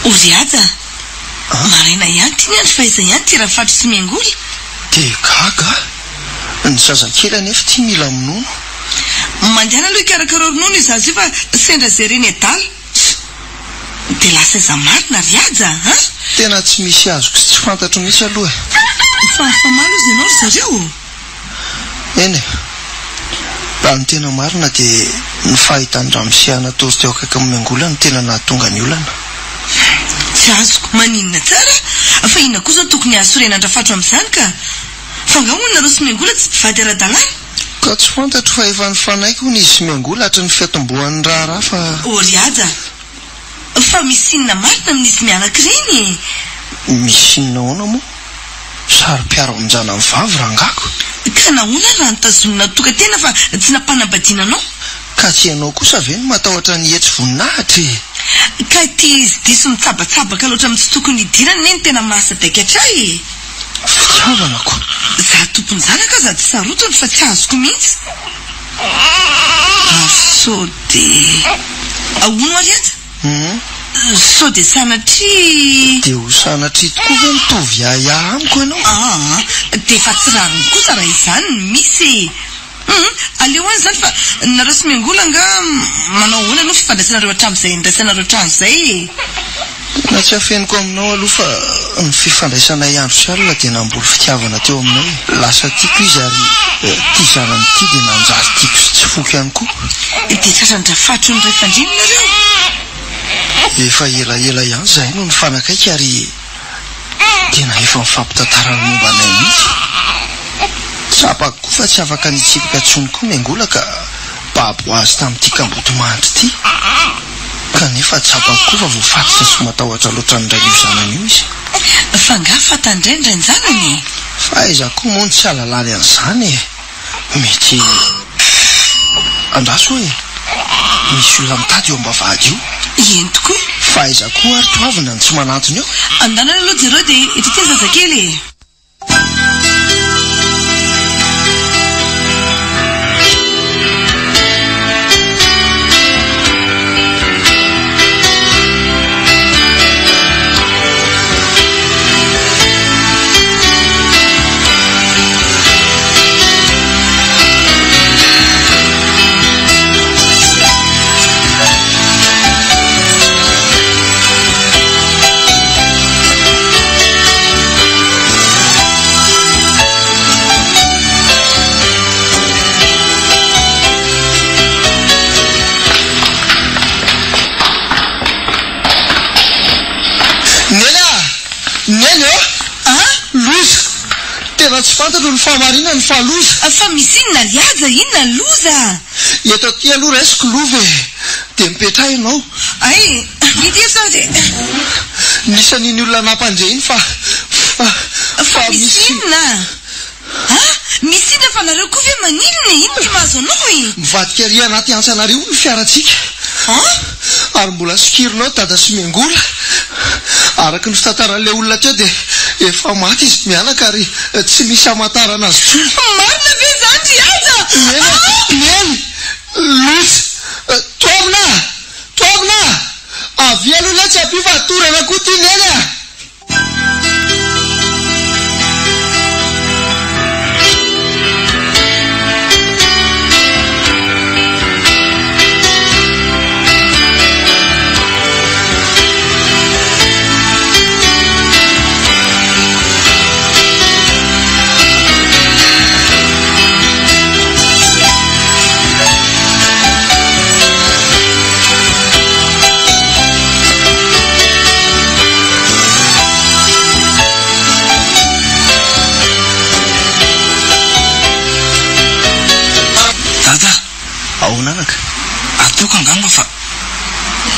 O ry Haja a! Maraina ihany ity ny andro fa aiza ihany ity Rafatro sy Miangola? Dia gaga aho. Ny zazakely anefa ity mila minono. Mandehana aloha hikarakara ronono io zaza io fa sendra izay reny adala. Dia lasa aiza marina ry Haja a? Tena tsy misy azoko sy tsy fantatro mihitsy aloha e. Fa famaly ozy ianao ry zareo? Eny e. Raha ny tena marina dia ny fahitan'i ramose anatory teo akaikin'i Miangola no tena nahatonga ny olana. Tsy azoko. Maninona tsara? Fa inona koa izao tokony hahasorena an-dRafatro amin'izany ka? Fa angaha hono nareo sy Miangola tsy mpivady ara-dalàna? Ka tsy fantatro fa efa nifanaiky hono izy sy Miangola hatry ny fiatombohan'ny raharaha fa. Ô ry Haja! Fa misy inona marina amin'izy mianaka ireny e? Misy inona ahoana moa? Saro-piaro amin-janany vavy rangako. Ka nahoana ary raha notazonina tokan-tena fa tsy nampanambadiana anao? Ka tsy ianao kosa ve no matahotra ny hetsy voninahitra e? Ka ity izy diso mitsabatsabaka loatra amin'ny tsy tokony hidirany ne no tena mahasadaikatra ahy e! Fitiavana ko! Za tompon-janaka aza tsy sarotiny fa tsy azoko mihitsy. Ary sao dia. Ahono ary aza? Sao dia sanatria. Dia ho sanatria tokoa ve mitovy ahiahy amiko ianao? Aa, dia efa tsy rariny kosa raha izany no misy e! Hum, aleo any izany fa nareo sy Miangola angaha manao ahoana aloha fifandraisanareo hatramin'izay niraisanareo trano izay e? Tena tsy afeniko aminao aloha fa ny fifandraisanay andro sy alina dia namboly fitiavana teo aminay e. Lasa tiako izy ary ity zanany ity dia nanjary tiako sy tsy foiko ihany koa. Dia tratran-dRafatro niray fandriana nareo? Efa elaela ihany izahay no nifanakaiky ary tena efa nifampitantara ny momba anay mihitsy. Tsapako koa fa tsy afaka nitsipaka intsony koa Miangola ka babo azy tamin'ity kamboty mahantra ity. Kanefa tsapako koa fa voafatotra sy matahotra loatra ny rain'io zanany io izy. Fa angaha fatan-dray ny rain-janany e? Fa aiza koa moa no tsy ahalalany an'izany e? Mety. Andraso e! Misy olona mitady eo am-bavahady io. Eny tokoa. Fa aiza koa ary toavina no tsy manantona eo? Andanana aloha jereo dia ity ity ny zazakely e! Neny a! Neny ô! A! Loza! Tena tsy fantatro ny fahamarinany fa loza! Fa misy inona ry Haja? Inona ny loza? Eto aty aloha raisiko lova e! Dia mipetraha ianao. Hay! Ity sao dia. Nisy an'iny olona nampandre iny fa. Fa. Fa misy inona? A! Misy inona fa nareo koa ve maninona e? Inona no mahazo anao e? Mivadika ery anaty antsanareo ny fiarantsika. A! Ary mbola sokirinao dada sy Miangola. Araka ny fitantaran'ilay olona teo dia efa maty izy mianaka ary tsy misy hamantarana azy intsony. Marina ve izany ry Haja? Neny a! Neny! Loza! Toavina a! Toavina a! Avia aloha letsy ampio fa torana koa ity Neny a! Dada! Ahoana anaka? Ataoko angamba fa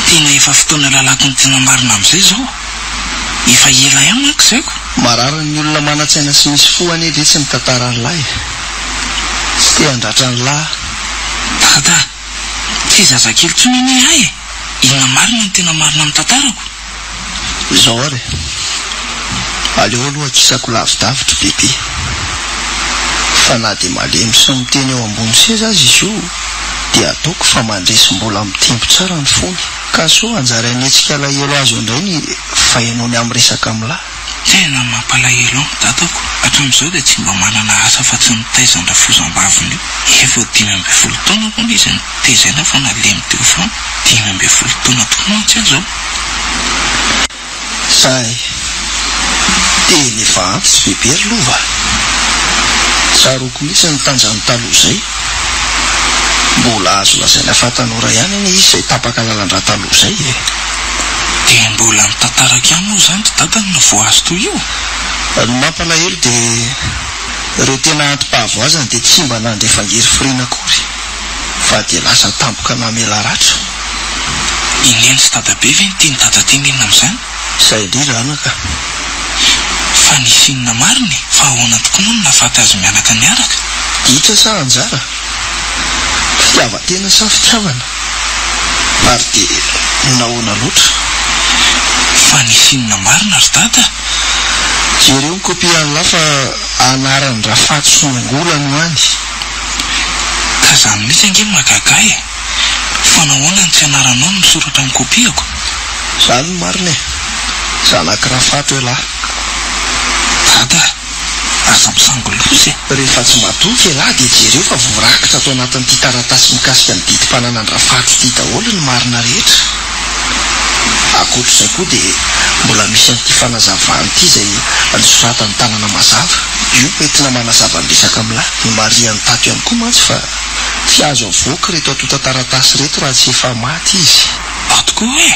tena efa fotoana lalako ny tena marina amin'izay izao. Efa ela ihany manko izay ko. Marary ny olona manan-tsaina sy misy fo anie ve tsy mitantara an'lah e. Tsy te handratra an'lah. Dada, tsy zazakely intsony anie ahy e. Inona marina no tena marina amin'ny tantarako? Izao ary e. Aleo aloha akisako lavidavitra bebe. Fa na dia malemy sy miteny eo ambony seza aza izy io dia ataoko fa mandresy mbola mitempo tsara ny fony. Ka soa hanjary hanetsika alahelo azy eo indray ny fahenoany amin'ny resaka amin'lah. Tena mampalahelo ahy ny dadako, hatramin'izao dia tsy mba manana asa afa-tsy ny mitaiza an-drafozam-baviny io. Efa 15 taona hono izy nitezaina fa nalemy teo foana. 15 taona tokoa mantsy aho izao. Zay. Tena efa antitra bebe ry Lova a! Tsaroako mihitsy ny tanjany taloha izay. Mbola azo lazaina fa tanora ihany anie izy izay tapaka lalan-drà taloha izay e! Dia mbola ny tantarako ihany moa izany ry dada no voahazo toy io? Ny mampalahelo dia ireo tena antom-pahavoazany dia tsy mba nandre fangirifiriana akory fa dia lasa tampoka namela ratra. I Neny sy Dadabe ve no tian'i Dada tenenina amin'izany? Izay indrindra anaka. Fa nisy inona marina e? Fa ahoana tokoa moa no nahafaty azy mianaka niaraka? Ditra sa anjara? Fitiavan-tena sa fitiavana? Ary dia nahoana loatra? Fa nisy inona marina ry Dada? Jereo ny copie an'lah fa anaran-dRafaty sy Angola no any. Ka zany mihitsy ange no mahagaga ahy e! Fa nahoana no tsy anaranao no misoratra amin'ny kopiako? Zany no marina e! Zanak'i Rafato elah. Dada, aza misangy loza e! Rehefa tsy matoky elah dia jereo fa voarakitra ato anatin'ity taratasy mikasika ny didim-pananan-dRafato ity daholo ny marina rehetra. Ankoatr'izay koa dia mbola misy an'ity fanazavana ity izay nosoratan'ny tanana mazava. Io no entina manazava ny resaka amin'lah. Nomarihan'i tato ihany koa mantsy fa tsy azo avoaka ireto antontan-taratasy ireto raha tsy efa maty izy. Ao tokoa e!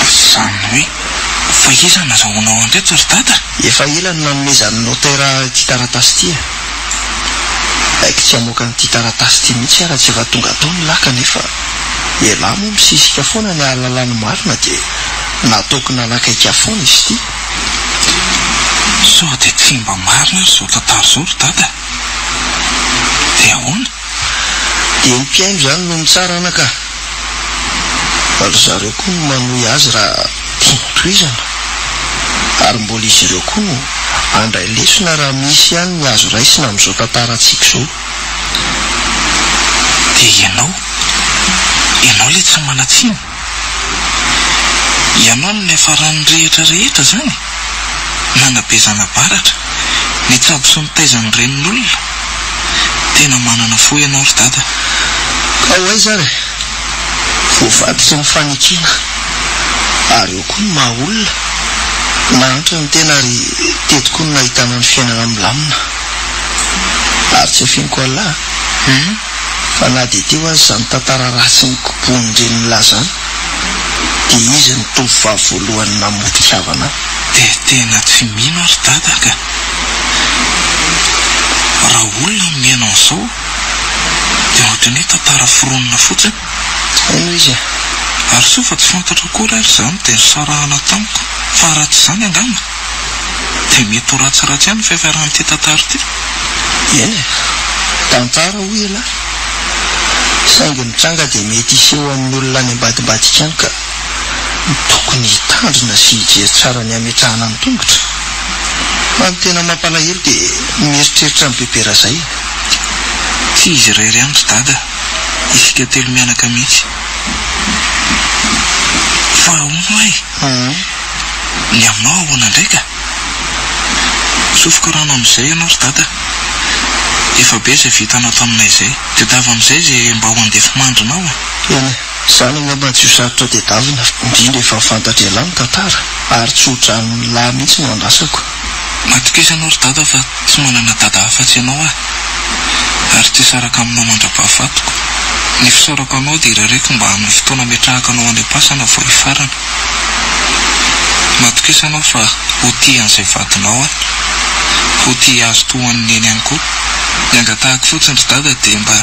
Izany hoe fa iza no nazahoanao an'ireto ry dada? Efa ela no nanomezan'ny notaire ity taratasy ity e! Aiky tsy hamoaka an'ity taratasy ity mihitsy aho raha tsy efa tonga tao ny lahy kanefa ialahy moa misisika foana ny hahalala ny marina dia nataoko nanakaiky ahy foana izy ity. Sao dia tsy mba marina ary izao tantara izao ry dada? Dia ahoana? Dia ny mpihaino izany no mitsara anaka. Ry zareo koa no manohy azy raha tiany tohizana. Ary mbola izy ireo koa no handray lesona raha misy ihany ny azo raisina amin'izao tantarantsika izao. Dia ianao? Ianao ilay tsy manan-tsiny? Ianao no niafaran'ny rehetra rehetra izany? Nanabe zana-baratra, nitsabo sy nitaiza ny renin'olona? Tena manana fo ianao ry dada. Ka ho aiza ary e? Voavaditry ny fanekena. Ary eo koa ny maha olona. Nahantra ny tena ary teto koa no nahitana ny fiainana milamina. Ary tsy afeniko Allah a! Fa na dia teo aza izany tantara ratsy nikobohin-drenin'lah izany, dia izy no tovovavy voalohany namotika havana ahy. Dia tena tsy mino aho ry dada ka! Raha olona no mihaino an'izao dia ohatran'ny hoe tantara foronina fotsiny. Haino izy e! Ary soa fa tsy fantatro akory ary izany dia nisarahana tamiko fa raha tsy izany angamba dia mety ho ratsiratsy ihany ny fiafaran'ity tantara ity. Eny e! Tantara hoy ialahy. Saingy ny tranga dia mety hiseho amin'ny olona any ambadimbadika any ka tokony hitandrina sy hijery tsara ny hametrahana ny tongotra. Fa ny tena mampalahelo dia mieritreritra an'i Bebe Razay e! Tsy izy irery ihany ry Dada, isika telo mianaka mihitsy. Fa hono hoa e! Ny aminao ahoana indray ka? Sofoka rano amin'izay ianao ry Dada. Efa be izay vitanao taminay izay. Tedavo amin'izay izay mba ho andefimandrinao e! Eny e, izany angamba tsy ho sarotra tedavina, indrindra efa fantatr'ialahy ny tantara, ary tso-dranon'ilahy mihitsy no andrasako. Matokisa anao ry Dada fa tsy manana dada afatsy ianao aho, ary tsy hisaraka aminao mandra-pahafatiko. Ny fisaorako anao dia irariako mba amin'ny fotoana ametrahako anao any am-pasana vao hifarana. Matokisa anao fa ho tia an'izay vadinao aho. Ho tia azy toa an'i Neny ihany koa. Ny angatahako fotsiny ry Dada dia mba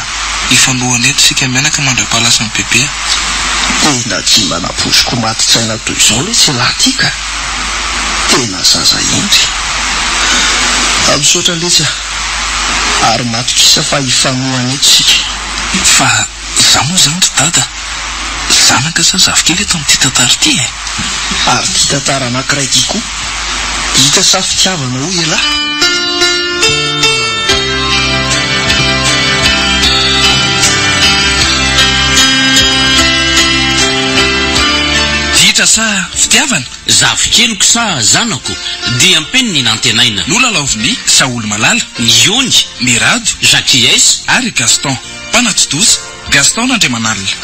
hifanohana eto isika mianaka mandra-pahalasan'i Bebe a. Tena tsy mba nampoiziko maty tsaina toy izao letsy ialahy ty ka! Tena zaza hendry. Misaotra letsy a! Ary matokisa fa hifanohana eto isika. Fa Izaho moa izany ry Dada, zanaka sa zafikely eto amin'ity tantara ity e? Ary ity tantara anankiray ity koa, hita sa fitiavana hoy ialahy? Ritra sa fitiavana? Zafikeliko sa zanako? Diam-peniny nantenaina. Nolalaovin'i Saholy Malala. Ny Ony. Mirado. Jacques ary Gaston. Mpanatontosa, Gaston Randriamanalina.